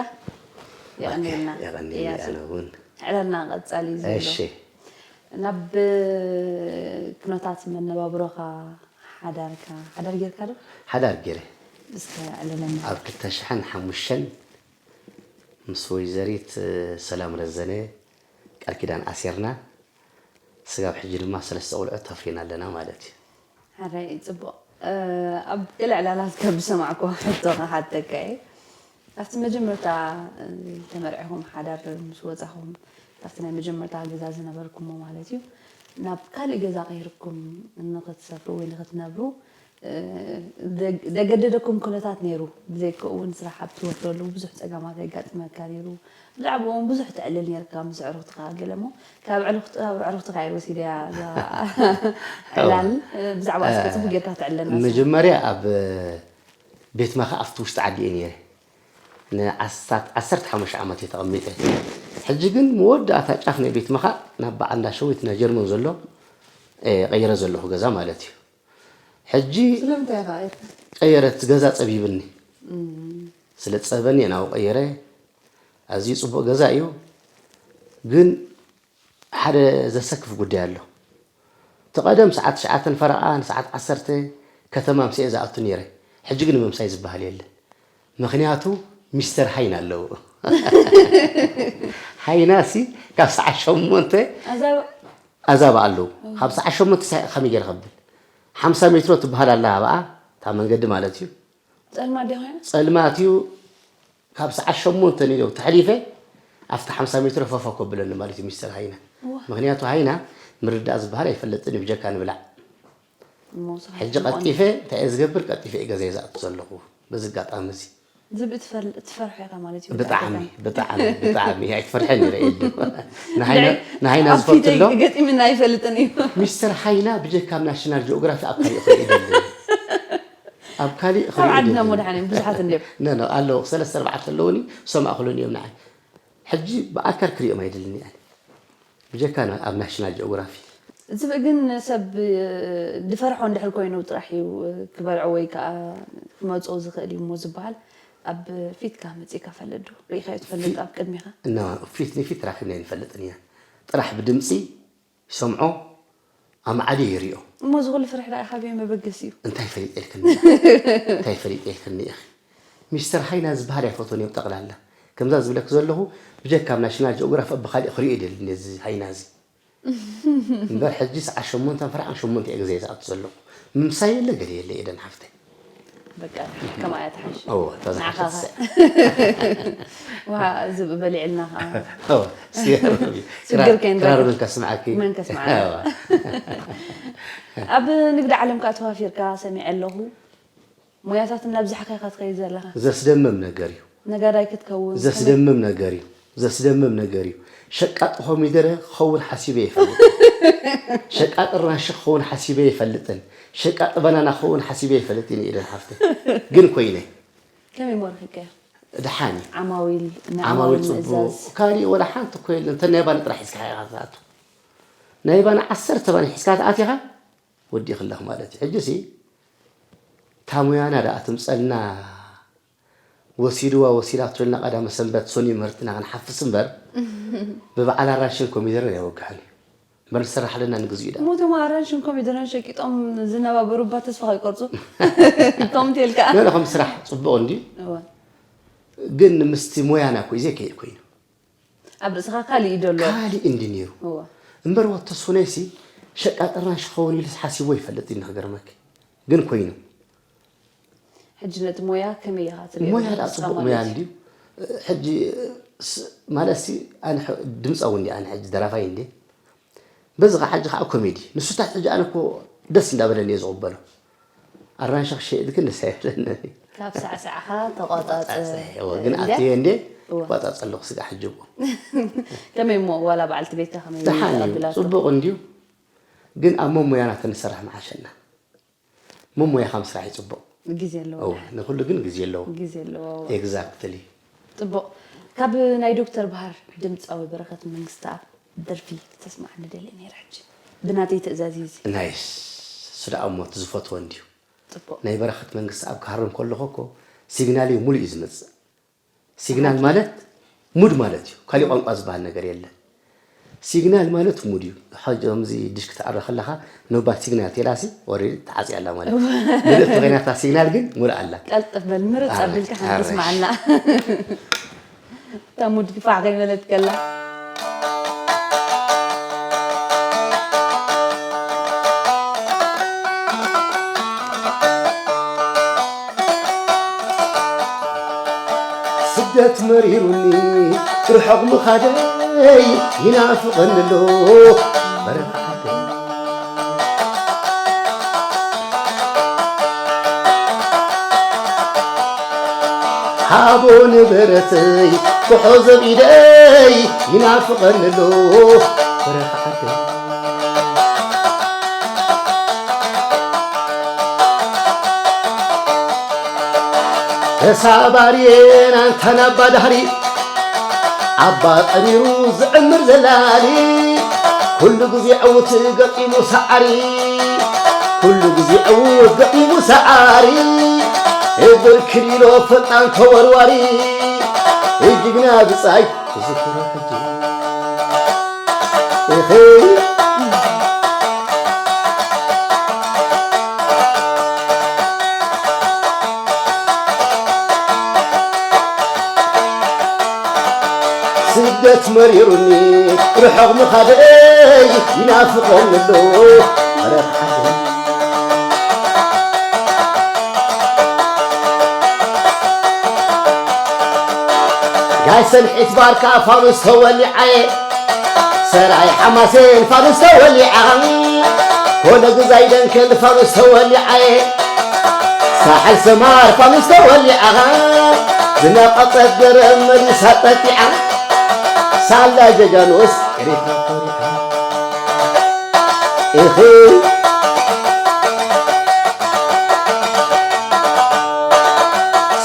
የቐንየልና። የቐንየልና እያሱ። ኣነ እውን። ዕላልና ቀጻሊ እዩ ዘሎ። እሺ። ናብ ኩነታት መነባብሮኻ ሓዳርካ፣ ሓዳር ጌርካ ዶ? ሓዳር ጌረ። እስከ ዕለለና። ኣብ ክልተ ሽሕን ሓሙሽተን ምስ ወይዘሪት ሰላም ረዘነ ቃል ኪዳን ኣሲርና። ስጋብ ሕጂ ድማ ሰለስተ ቆልዑት ተፍሪና ኣለና ማለት እዩ። ሕራይ፣ ጽቡቕ። እ፣ ኣብ ገለ ዕላላት ካብ ዝሰማዕኩ ሕቶ ክሓተካ እየ። ኣብቲ መጀመርታ፣ እ፣ ተመርዒኹም ሓዳር ምስ ወጻኹም፣ ኣብቲ ናይ መጀመርታ ገዛ ዝነበርኩሞ ማለት እዩ፣ ናብ ካልእ ገዛ ቀይርኩም ንኽትሰፍሩ ወይ ንኽትነብሩ፣ እ፣ ዘግ-፣ ዘገደደኩም ኩነታት ነይሩ። ብዘይካኡ እውን ስራሕ ኣብ ትወፍረሉ ብዙሕ ጸገማት የጋጥመካ ነይሩ። ብዛዕባኡ እውን ብዙሕ ተዕልል ነይርካ ምስ ኣዕሩኽትኻ ገለ እሞ፣ ካብ ኣዕሩኽት-፣ ካብ ኣዕሩኽትኻ እየ ወሲደያ እዛ ዕላል። እዋ። እ፣ ብዛዕባ እስከ እ፣ ጽቡቕ ጌርካ ተዕልለና እስከ። መጀመርያ ኣብ ቤት ማኻ ኣብቲ ውሽጢ ዓዲ እየ ነይረ። ንዓስታት-፣ ዓሰርተ ሓሙሽተ ዓመት እየ ተቐሚጠ። ሕጂ ግን መወዳእታ ጫፍ ናይ ቤት ማኻ ናብ በዓል እንዳ ሸዊት ናይ ጀርመን ዘሎ፣ እ፣ ቀይረ ዘለኹ ገዛ ማለት እዩ። ሕጂ ስለምንታይ ኢኻ ቀይርካ? ቀየረ፣ እቲ ገዛ ጸቢብኒ። እም። ስለ ዝጸበኒ እየ ናብኡ ቀይረ። ኣዝዩ ጽቡቕ ገዛ እዩ፣ ግን ሓደ ዘሰክፍ ጉዳይ ኣሎ። እቲ ቀደም ሰዓት ትሽዓተን ፈረቓን ሰዓት ዓሰርተ ከተማ ኣምሲኤ ዝኣቱ ነይረ። ሕጂ ግን ምምሳይ ዝበሃል የለ። ምኽንያቱ ሚስተር ሃይና ኣለዉ። ሃይናሲ ካብ ሰዓት ሸሞንተ ኣዛብ-፣ ኣዛብእ ኣለዉ። እም። ካብ ሰዓት ሸሞንተ ሳይ ከመይ ገይረ ከብል? ሓምሳ ሜትሮ ትበሃል ኣላ ኣብኣ፣ እታ መንገዲ ማለት እዩ። ጸልማት ድያ ኮይና? ጸልማት እዩ። ካብ ሰዓት ሸሞንተ ንኢሉ ተሕሊፈ፣ ኣብቲ ሓምሳ ሜትሮ ፈፍ ከብለኒ ማለት እዩ ሚስተር ሃይና። እዋ። ምኽንያቱ ሃይና ምርዳእ ዝበሃል ኣይፈልጥን እዩ፣ ብጀካ ንብላዕ። እሞ ስራሕ ሕጂ ጽቡቕ ቀልጢፈ፣ እንታይ እየ ዝገብር? ቀልጢፈ እየ ገዛይ ዝኣቱ ዘለኹ። በዚ ኣጋጣሚ እዚ። ዝብኢ ትፈል-፣ ትፈርሖ ኢኻ ማለት እዩ፣ ብጣዕሚ፣ ብጣዕሚ፣ ብጣዕሚ። ኣይትፈርሐን ይረ የለ። ንሃይና፣ ንሃይና ኣብ ፊተይ ዝፈልጥሎ? ገጢምና ኣይፈልጥን እዩ። ሚስተር ሃይና ብጀካ ኣብ ናሽናል ጂኦግራፊ ኣብ ካሊእ ክርኢ ይደሊ። ኣብ ካሊእ ኣብ ክርኢ ዓድና ይደሊ። መድሓኒኦም ብዙሓት እንድዮም። ነ፣ ነ፣ ኣለዉ። ሰለስተ ኣርባዕተ ኣለዉኒ፣ ሰማእኽሎን እዮም ንዓይ። ሕጂ ብኣካል ክሪኦም ኣይደልን እየ። ብጀካ ና-፣ ኣብ ናሽናል ጂኦግራፊ። ዝብኢ ግን ሰብ ዝፈርሖ እንድሕር ኮይኑ ጥራሕ እዩ ክበልዖ ወይ ከዓ ክመፅኦ ዝኽእል እዩ እሞ ዝበሃል። ኣብ ፊትካ መፂእካ ፈልጥ ዶ? ርኢኻዮ ትፈልጥ ፊ-፣ ኣብ ቅድሚኻ? እና ፊት ንፊት ተራኺብና ኣይንፈልጥን ኢና። ጥራሕ ብድምፂ ይሰምዖ፣ ኣማዕድዩ ይሪኦ። እሞ እዚ ኩሉ ፍርሒ ደኣ ካበይ መበገሲኡ? እንታይ ፈሊጠ ኢልክኒ? እንታይ ፈሊጠ ኢልክኒ ኢኺ? ሚስተር ሃይና ዝበሃል ኣይፈትዎን እዮም ጠቕላላ። ከምዛ ዝብለኪ ዘለኹ፣ ብጀካ ኣብ ናሽናል ጂኦግራፊ ኣብ ብኻሊእ ክሪኦ ይደሊ ነዚ ሃይና እዚ። እምበር ሕጂ ሰዓት ሸሞንተን ፈረቓን ሸሞንተ እየ ገዛይ ዝኣቱ ዘለኹ። ምምሳይ የለ ገለ የለ ኤደን ሓፍተይ። በቃ ከምኣ እያ ትሓይሽ። እወ፣ እታ ንዓኻ ዝሓሸት ከ-፣ ውሃ ዝብኢ በሊዕልና ከዓ እወ፣ እስኪ ሽግር ከይንረክብ። ክራር መን ከስምዓኪ? መን ከስምዓና? እወ። ኣብ ንግዲ ዓለም ከዓ ተዋፊርካ ሰሚዐ ኣለኹ። ሞያታት እናብዛሕካ ኢኻ ትኸይድ ዘለኻ። ዘስደምም ነገር እዩ። ነጋዳይ ክትከውን ዘስደምም ነገር እዩ። ዘስደምም ነገር እዩ። ሸቃጢ ኮሚደረ ክኸውን ሓሲበ ይፈልጥ። ሸቃጢ ራንሺ ክኸውን ሓሲበ ይፈልጥን። ሸቃጢ ባናና ክኸውን ሓሲበ ይፈልጥን ኢለን ሓፍተይ። ግን ኮይነ። ከመይ እሞ ረኺብካዮ? ደሓን እዩ። ዓማዊል ዓማዊል ንዓማዊል ፅቡቅ ምእዛዝ። ካሊእ ወላ ሓንቲ እኮ የለን። እንተ ናይ ባኒ ጥራሕ ሒዝካ ኢኻ ትኣቱ። ናይ ባኒ ዓሰርተ ባኒ ሒዝካ ትኣቲኻ ወዲእኽለኽ ማለት እዩ። ሕጂ ሲ እታ ሙያና ደኣ ትምፀልና ወሲድዋ ወሲዳቶ ኢልና ቀዳመ ሰንበት ሰኑይ ምህርትና ክንሓፍስ እምበር ብበዓል ኣራንሽን ኮሚደረን ኣይወግሕን እዩ። እምበር ንሰርሕ ኣለና ንግዝኡ ኢና። እሞ እቶም ኣራንሽን ኮሚደረን ሸቂጦም ዝነባበሩ እባ ተስፋ ከይቆርፁ ከምቲ ኢልካ ንሕና ከም ስራሕ ፅቡቕ እንድዩ እወ። ግን ምስቲ ሞያና እኮ እዩ ዘይከይድ ኮይኑ ኣብ ርእስኻ ካሊእ እዩ ዘሎ ካሊእ እንዲ ነይሩ እወ። እምበር ወተስፉነይሲ ሸቃጢ ኣራንሽ ክኸውን ኢሉስ ሓሲቦ ይፈልጥ እዩ ንክገርመኪ ግን ኮይኑ ሕጂ ነቲ ሞያ ከመይ ኢኻ ትሪኦ ሞያ ደኣ ንስኻ ፅቡቕ ማለት ሞያ እዩ? እንድዩ ሕጂ ስ- ማለት ሲ ኣነ ሕ- ድምፃዊ እንዲ ኣነ ሕጂ ደራፋይ እንዲ በዚ ከዓ ሕጂ ከዓ ኮሜዲ ንሱታት ሕጂ ኣነ እኮ ደስ እንዳበለኒ እየ ዝቕበሎ ኣራንሻ ክሸይጥ ግን ደስ ኣይብለኒ ካብ ሳዕሳዕኻ ተቋጻጸ እወ፣ ግን እንደ- ኣትየ እንዴ እወ። ይቋጻጸ ኣለኹ ስጋ ሕጂ እኮ ከመይ እሞ ዋላ በዓልቲ ቤትካ ከመይ ደሓን እዩ ተቐቢላቶ? ፅቡቕ እንድዩ ግን ኣብ መሞያና ተንሰራሕ መዓሸና መሞያኻ ምስራሕ እዩ ፅቡቕ ግዜ ኣለዎ እወ፣ ንኩሉ ግን ግዜ ኣለዎ ግዜ ኣለዎ ኤግዛክትሊ ፅቡቕ ካብ ናይ ዶክተር ባህር ድምፃዊ በረኸት መንግስተኣብ ደርፊ ክተስምዓኒ ደልየ ነይረ ሕጂ ብናተይ ትእዛዝ እዩ እዚ ናይስ እሱ ደኣ እሞ እቲ ዝፈትዎ እንድዩ ፅቡቕ ናይ በረኸት መንግስተኣብ ክሃርም ከለኹ እኮ ሲግናል እዩ ሙሉእ እዩ ዝመፅእ ሲግናል ማለት ሙድ ማለት እዩ ካሊእ ቋንቋ ዝበሃል ነገር የለን ሲግናል ማለት ሙድ እዩ ሕጂ ከምዚ ድሽ ክትኣሪ ከለኻ ነባት ሲግናል ቴላሲ ወረዲ ተዓፅያ ኣላ ማለት እዩ ምልእቲ ኮይናታ ሲግናል ግን ሙሉእ ኣላ ቀልጥፍ በል ምርፅ ኣረ፣ ኣቢልካ ኣረ። ሓንተስማዓልና እታ ሙድ ግፋዕ ከይበለት ከላ ስደት መሪሩኒ ርሑቕ ምኻደይ ይናፍቐኒ ኣሎ በረኻ ዓደይ ሃቦ ንብረተይ ክሖ ዘብኢደይ ይናፍቐኒ ኣሎ በረኻ ዓደይ ተሳባርየን ኣንታን ኣባ ዳህሪ ኣባ ጠሪሩ ዝዕምር ዘላሊ ኩሉ ግዜ ዕውት ገጢሙ ሰዓሪ ኩሉ ግዜ ዕውት ገጢሙ ሰዓሪ እብር ክሊሎ ፈጣን ተወርዋሪ ጅግና ብጻይ ዝኽሮ ሕጂ እኺ ስደት መሪሩኒ ርሑቕ ምኻደይ ይናፍቐኒ ኣሎ በረኻ ዓደይ ጋይ ሰንሒት ባርካ ፋኑስ ተወሊዓየ ሰራይ ሓማሴን ፋኑስ ተወሊዓ ኮነ ግዛይ ደንከል ፋኑስ ተወሊዓየ ሳሕል ሰማር ፋኑስ ተወሊዓ ዝነቐጸት ገረብ መሊሳ ጠጢዓ ሳላ ጀጋኑስ ኤሪትራ ኮሪዓ እኺ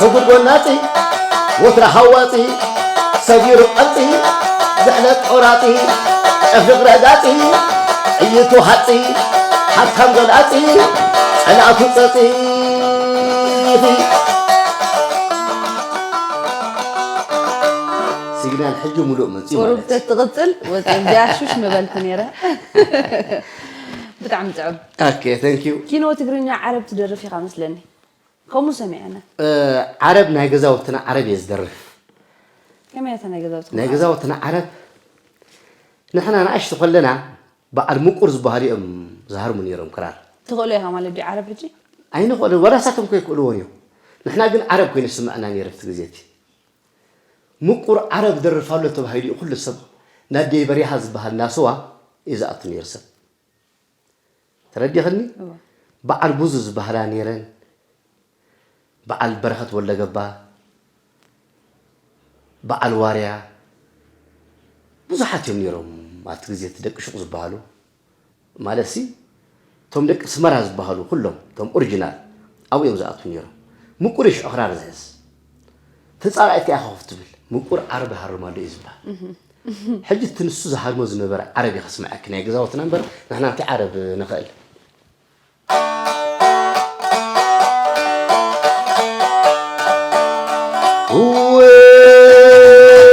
ሰጉድ ጎናጺ ወትራ ሃዋጺ ሰጊሩ ቀጺ ዝሕለት ቆራጺ ጨፍልቕ ረጋጺ ጥይቱ ሃጺ ሓብታም ገላጺ ጸላእቱ ጸጺ ሲግናል ሕጂ ሙሉእ መጺኡ ቁሩብ ማለት እዩ። ተትቕጽል ወፅቢያ ሹሽ ምበልኩ ነይረ ብጣዕሚ ጥዑም Okay, thank you. ኪኖ ትግርኛ ዓረብ ትደርፍ ኢኻ መስለኒ ከምኡ ሰሚዐና ዓረብ ናይ ገዛውትና ዓረብ እየ ዝደርፍ ከመይ እያ ናይ ገዛውቲ ናይ ገዛውትና ዓረብ ንሕና ንኣሽቱ ከለና በዓል ምቁር ዝበሃሉ እዮም ዝሃርሙ ነይሮም ክራር ትኽእሎ ኢኻ ማለት ድዩ ዓረብ ሕጂ ኣይንኽእልን ወላ ሳቶም ከይክእልዎን እዮም ንሕና ግን ዓረብ ኮይኑ ዝስምዐና ነይሩ ኣብቲ ግዜ እቲ። ምቁር ዓረብ ደርፍ ኣሎ ተባሂሉ እዩ ኩሉ ሰብ ናደይ በሪሃ ዝበሃል ናስዋ እዩ ዝኣቱ ነይሩ ሰብ። ተረዲኽኒ? እወ። በዓል ቡዙ ዝበሃላ ነይረን፣ በዓል በረኸት ወለገባ፣ በዓል ዋርያ፣ ብዙሓት እዮም ነይሮም ኣብቲ ግዜ እቲ ደቂ ሹቕ ዝበሃሉ። ማለት ሲ እቶም ደቂ ኣስመራ ዝበሃሉ ኩሎም እቶም ኦሪጂናል ኣብኡ እዮም ዝኣትዉ ነይሮም። ምቁር እዩ ሽዑ ክራር ዝሕዝ። ተጻላኢት እያ ኮፍ ትብል። ምቁር ዓረብ ይሃርም ኣሎ እዩ ዝበሃል። ሕጂ እቲ ንሱ ዝሃርሞ ዝነበረ ዓረብ እዩ ከስምዐኪ ናይ ገዛውትና እምበር ንሕና እንታይ ዓረብ ንኽእል?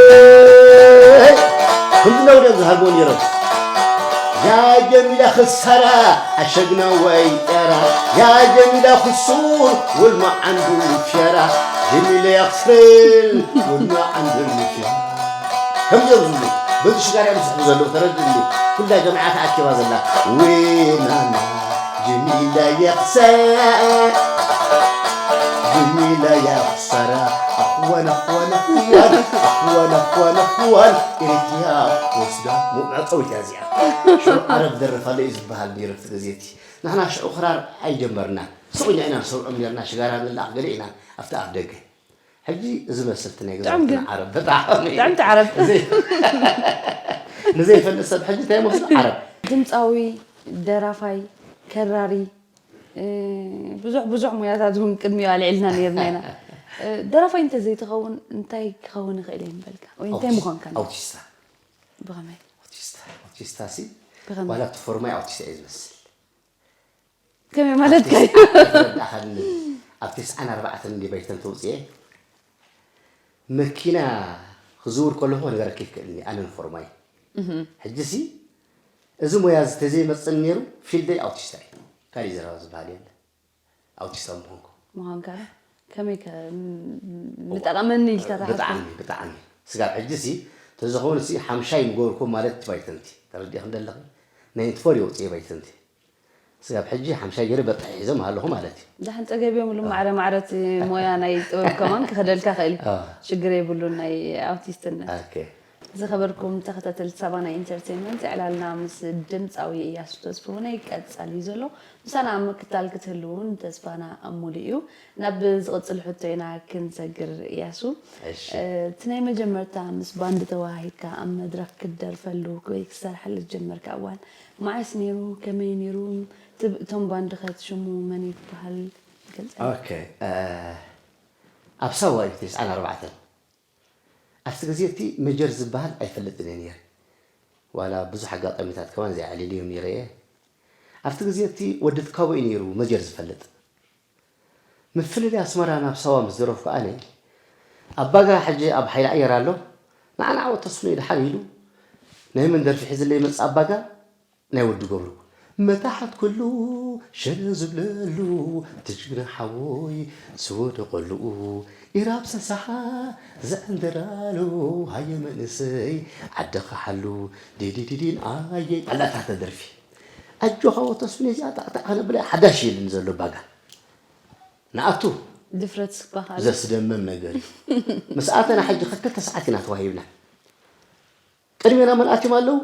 ውይ! ከምዚ ነው ደም ዝሃርሞ ነይሮም። يا جميلة خسارة عشقنا ويترى يا جميلة خسور والما عنده الفيرة جميلة يا خسر والما عنده الفيرة ከምዚ እዮም ዝብሉ በዚ ሽጋር እዮም ዝስሕቡ ዘለዉ ተረድእኒ ኩላ ጀምዓ ተኣኪባ ዘላ ዊናና ጀሚላ የኽሰራ ጀሚላ የኽሰራ ኣኽዋን ኣኽዋን ኣኽዋን ኣኽዋን ኣኽዋን ኣኽዋን ኤርትያ ወስዳ መውዕፀዊት እያ እዚኣ ሽዑ ዓረብ ደርፍ ኣሎ እዩ ዝበሃል ነይሩ ኣብቲ ግዜ እቲ ንሕና ሽዑ ክራር ኣይጀመርናን ስቑኛ ኢና ንሰምዖም ነርና ሽጋራ ንላኣኽ ገለ ኢና ኣብቲ ኣፍ ደገ ሕጂ እዚ መስልቲ ናይ ገዛውትና ዓረብ ብጣዕሚ ጥዕምቲ ዓረብ። ንዘይፈልጥ ሰብ ሕጂ እንታይ መስሎ ዓረብ ድምፃዊ፣ ደራፋይ፣ ከራሪ፣ እ፣ ብዙሕ ብዙሕ ሞያታት እውን ቅድሚኡ ኣልዒልና ነርና ኢና። እ፣ ደራፋይ እንተዘይትኸውን እንታይ ክኸውን ይኽእል እየ ምበልካ? ወይ እንታይ ምዃንካ? ኣውቲስታ። ብኸመይ? ኣውቲስታ። ኣውቲስታ ሲ ብኸመይ? ዋላ እቲ ፎርማይ ኣውቲስታ እየ ዝመስል። ከመይ ማለትካ እዩ? ኣፍረዳኻኒ ኣብ ተስዓን ኣርባዕተን እንዲ ባይተን ተውፅኤ መኪና ክዝውር ከለኹ ክነገረኪ ይክእልኒ ኣነ ንፎርማይ ሕጂ ሲ እዚ ሞያ እዚ ተዘይመፅን ነይሩ ፊልደይ ኣውቲስታ እዩ ካሊእ ዘረባ ዝበሃል የለ ኣውቲስታ ምኾንኩ ምዃንካ ከመይ ከ ምጠቐመኒ ኢልካ ተሓስብ ብጣዕሚ ብጣዕሚ ስጋብ ሕጂ ሲ ተዝኸውን ሲ ሓምሻይ ምገበርኩ ማለት ባይተንቲ ተረዲእክ እንደለኺ ናይ ንትፈር የውፅየ ባይተንቲ ስጋብ ሕጂ ሓምሻይ ገይረ በጣሒ ሒዞም ኣለኹ ማለት እዩ። ደሓን ጸገብ እዮም እሉ ማዕረ ማዕረ እቲ ሞያ ናይ ጥበብ ከማን ክኸደልካ ክእል እዩ። ሽግር የብሉን ናይ ኣውቲስትነት። ዝኸበርኩም ተኸታተልቲ ሳባና ኢንተርቴንመንት ዕላልና ምስ ድምፃዊ እያሱ ተስፍሁነይ ቀጻሊ እዩ ዘሎ። ምሳና ኣብ ምክታል ክትህልውን ተስፋና ሙሉእ እዩ። ናብ ዝቕጽል ሕቶ ኢና ክንሰግር እያሱ። እቲ ናይ መጀመርታ ምስ ባንድ ተወሃሂድካ ኣብ መድረኽ ክትደርፈሉ ወይ ክትሰርሓሉ ዝጀመርካ እዋን መዓስ ነይሩ? ከመይ ነይሩ? እቶም ባንድኸ እቲ ሽሙ መን እዩ ክበሃል? ገልጸልና። ኦኬ፣ ኣብ ሳዋ እዩ ተስዓን ኣርባዕተን ኣብቲ ግዜ እቲ መጀር ዝበሃል ኣይፈልጥን እየ ነይረ። ዋላ ብዙሕ ኣጋጣሚታት ከማን ዘይዓሊሉ እዮም ነይረ እየ። ኣብቲ ግዜ እቲ ወዲ ትካቦ እዩ ነይሩ መጀር ዝፈልጥ። ምፍልልይ ኣስመራ ናብ ሳዋ ምስ ደረፍኩ ኣነ ኣባጋ ሕጂ ኣብ ሓይሊ ኣየር ኣሎ ንዓና ዓወት ተስፍኖ ይድሓን ኢሉ ናይ መን ደርፊ ሒዝለይ መጽእ ኣባጋ ናይ ወዲ ገብሩ መታሕት ኩሉ ሸነ ዝብለሉ ትጅግና ሓወይ ዝወደቐሉ ኢራብ ሰሳሓ ዘዕንደራሉ ሃየ መንእሰይ ዓድኻ ሓሉ ዲዲዲዲን ኣየ ኣላታ ተደርፊ ኣጆኻ ወተስፍን እዚኣ ጣዕጣዕ ከነብላ ሓዳሽ ኢልን ዘሎ ባጋ ንኣቱ ድፍረት ስባኻ ኣሎ። ዘስደምም ነገር እዩ። ምስ ኣተና ሕጂ ክልተ ሰዓት ኢና ተዋሂብና። ቅድሜና መን ኣትዮም ኣለዉ?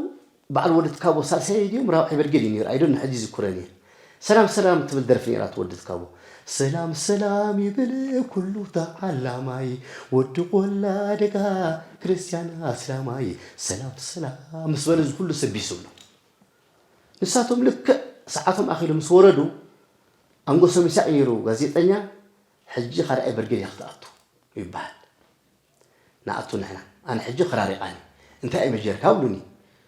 በዓል ወዲ ትካቦ ሳልሳይ ድዮም ራብዓይ በርጌድ እዩ ነይሩ። ኣይዶን ሕጂ ይዝክረን እየ። ሰላም ሰላም ትብል ደርፊ ነይራ እቲ ወዲ ትካቦ። ሰላም ሰላም ይብል ኩሉ ተዓላማይ ወዲ ቆላ ደጋ ክርስትያን ኣስላማይ ሰላም ሰላም ምስ በለ እዚ ኩሉ ሰብ ቢሱ ኣሎ። ንሳቶም ልክዕ ሰዓቶም ኣኺሉ ምስ ወረዱ ኣንጎሶም ይሳቕ ነይሩ ጋዜጠኛ ሕጂ ካልኣይ በርጌድ እያ ክትኣቱ ይበሃል። ንኣቱ ንሕና ኣነ ሕጂ ክራር ይቓኒ እንታይ እዩ መጀርካ ብሉኒ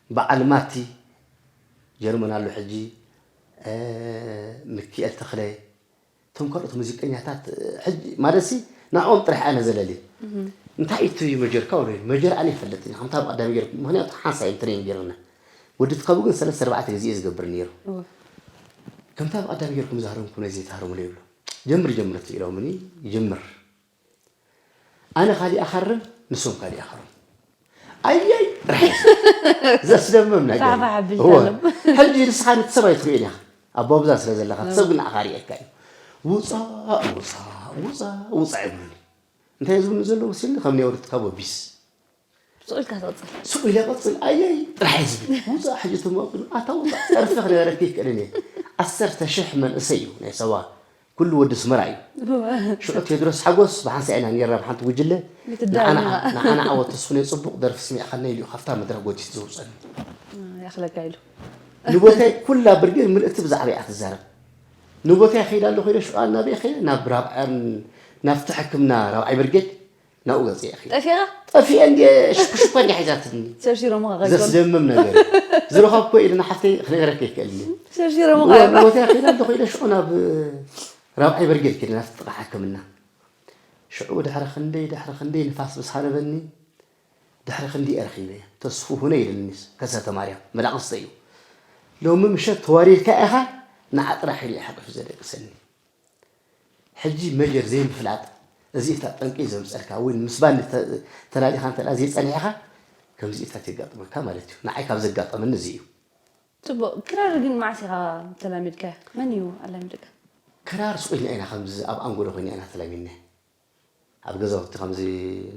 በዓል ማቲ ጀርመን ኣሎ ሕጂ ምክኤል ተኽለ እቶም ካልኦት ሙዚቀኛታት ሕጂ ማለት ሲ ንዕኦም ጥራሕ ኣነ ዘለሊ እንታይ እዩ እቲ መጀርካ ወደ መጀር ኣነ ይፈልጥ እየ ከምታ ብቀዳሚ ገይርኩም ምክንያቱ ሓንሳ እዮም ትሬን ገይርና ወዲ ትካቡ ግን ሰለስተ ኣርባዕተ ግዜ እዩ ዝገብር ነይሩ ከምታ ብቀዳሚ ገይርኩም ዝሃረምኩም ናይ ዘይትሃረሙለ ይብሉ ጀምር ጀምር ኢሎምኒ ይጅምር ኣነ ካሊእ ኣኻርም ንሶም ካሊእ ኣኻርም ኣያይ ጥራሕ ዘስደምም ነገር ሕጂ ንስኻ ነቲ ሰብ ኣይትርእዮን ኢኻ ኣቦ ኣብዛ ስለ ዘለኻ ሰብ ግን ንኣኻ ርእየካ እዩ ውፃእ ውፃእ ውፃእ ውፃእ ይብሉኒ። እንታይ ዝብሉኒ ዘለዉ መሲልኒ ከም ናይ ወረድካ ቦቢስ። ስቕ ኢልካ ትቕፅል። ስቕ ኢለ ቀፅል ኣየይ ጥራሕ እዩ ዝብል። ውፃእ ሕጂ ተማወቅሉ ኣታ ውፃእ ፀርፊ ክነበረኪ ይክእልን እየ። ዓሰርተ ሽሕ መንእሰይ እዩ ናይ ሰዋ ኩሉ ወዲ ኣስመራ እዩ። ሽዑ ቴድሮስ ሓጎስ ብሓንሳእ ኢና ነይርና ብሓንቲ ጉጅለ። ምትዳር ንዓና ኢና። ንዓና ዓወት ተስፉነይ ፅቡቕ ደርፊ ስሚዕኻና ኢሉ እዩ ካብታ መድረኽ ጎቲቱ ዘውፀኒ። ያኽለካ ኢሉ። ንቦታይ ኩላ ብርጌድ ምልእቲ ብዛዕባ እያ ትዛረብ። ንቦታይ ከይዳ ኣለኹ ኢለ ሽዑ ኣናበይ ከይደ ናብ ራብዓን ናብቲ ሕክምና ራብዓይ ብርጌድ ናብኡ ገፀ እየ ከይደ። ጠፊኻ? ጠፊአ እንዲ ሽኩሽኳ እንዲ ሓይዛትኒ። ሸርሺሮምኻ ከይኮኑ። ዘስደምም ነገር እዩ። ዝረኸብኮ ኢልና ሓፍተይ ክነግረካ ይክእልኒ። ሸርሺሮምኻ እወ እዮም። ንቦታይ ከይዳ ኣለኹ ኢለ ሽዑ ናብ ራብዓይ ብርጌድ ከይደ ናብቲ ጥቓ ሕክምና። ሽዑ ድሕሪ ክንደይ ድሕሪ ክንደይ ንፋስ ምስ ሃረበኒ ድሕሪ ክንዲ እየ ረኺበ። ተስፉ ሁነ ኢልኒ ከሰተ ማርያም መዳቕስተ እዩ። ሎሚ ምሸት ተዋሪድካ ኢኻ ንዓ ጥራሕ ኢሉ እዩ ሓቂፉ ዘደቅሰኒ። ሕጂ መጀር ዘይምፍላጥ እዚ እታ ጠንቂ ዘምፀልካ ወይ ምስ ባንዲ ተ- ተላሊኻ እንተ ዘይፀኒሕኻ ከምዚ እታት የጋጥመካ ማለት እዩ። ንዓይ ካብ ዘጋጠመኒ እዚ እዩ። ፅቡቕ ክራር ግን መዓስ ኢኻ ተላሚድካ? መን እዩ ኣላሚድካ? ክራር ስቑኢልና ኢና ከምዚ ኣብ ኣንጎሎ ኮይና ኢና ተላሚድና። ኣብ ገዛውቲ ከምዚ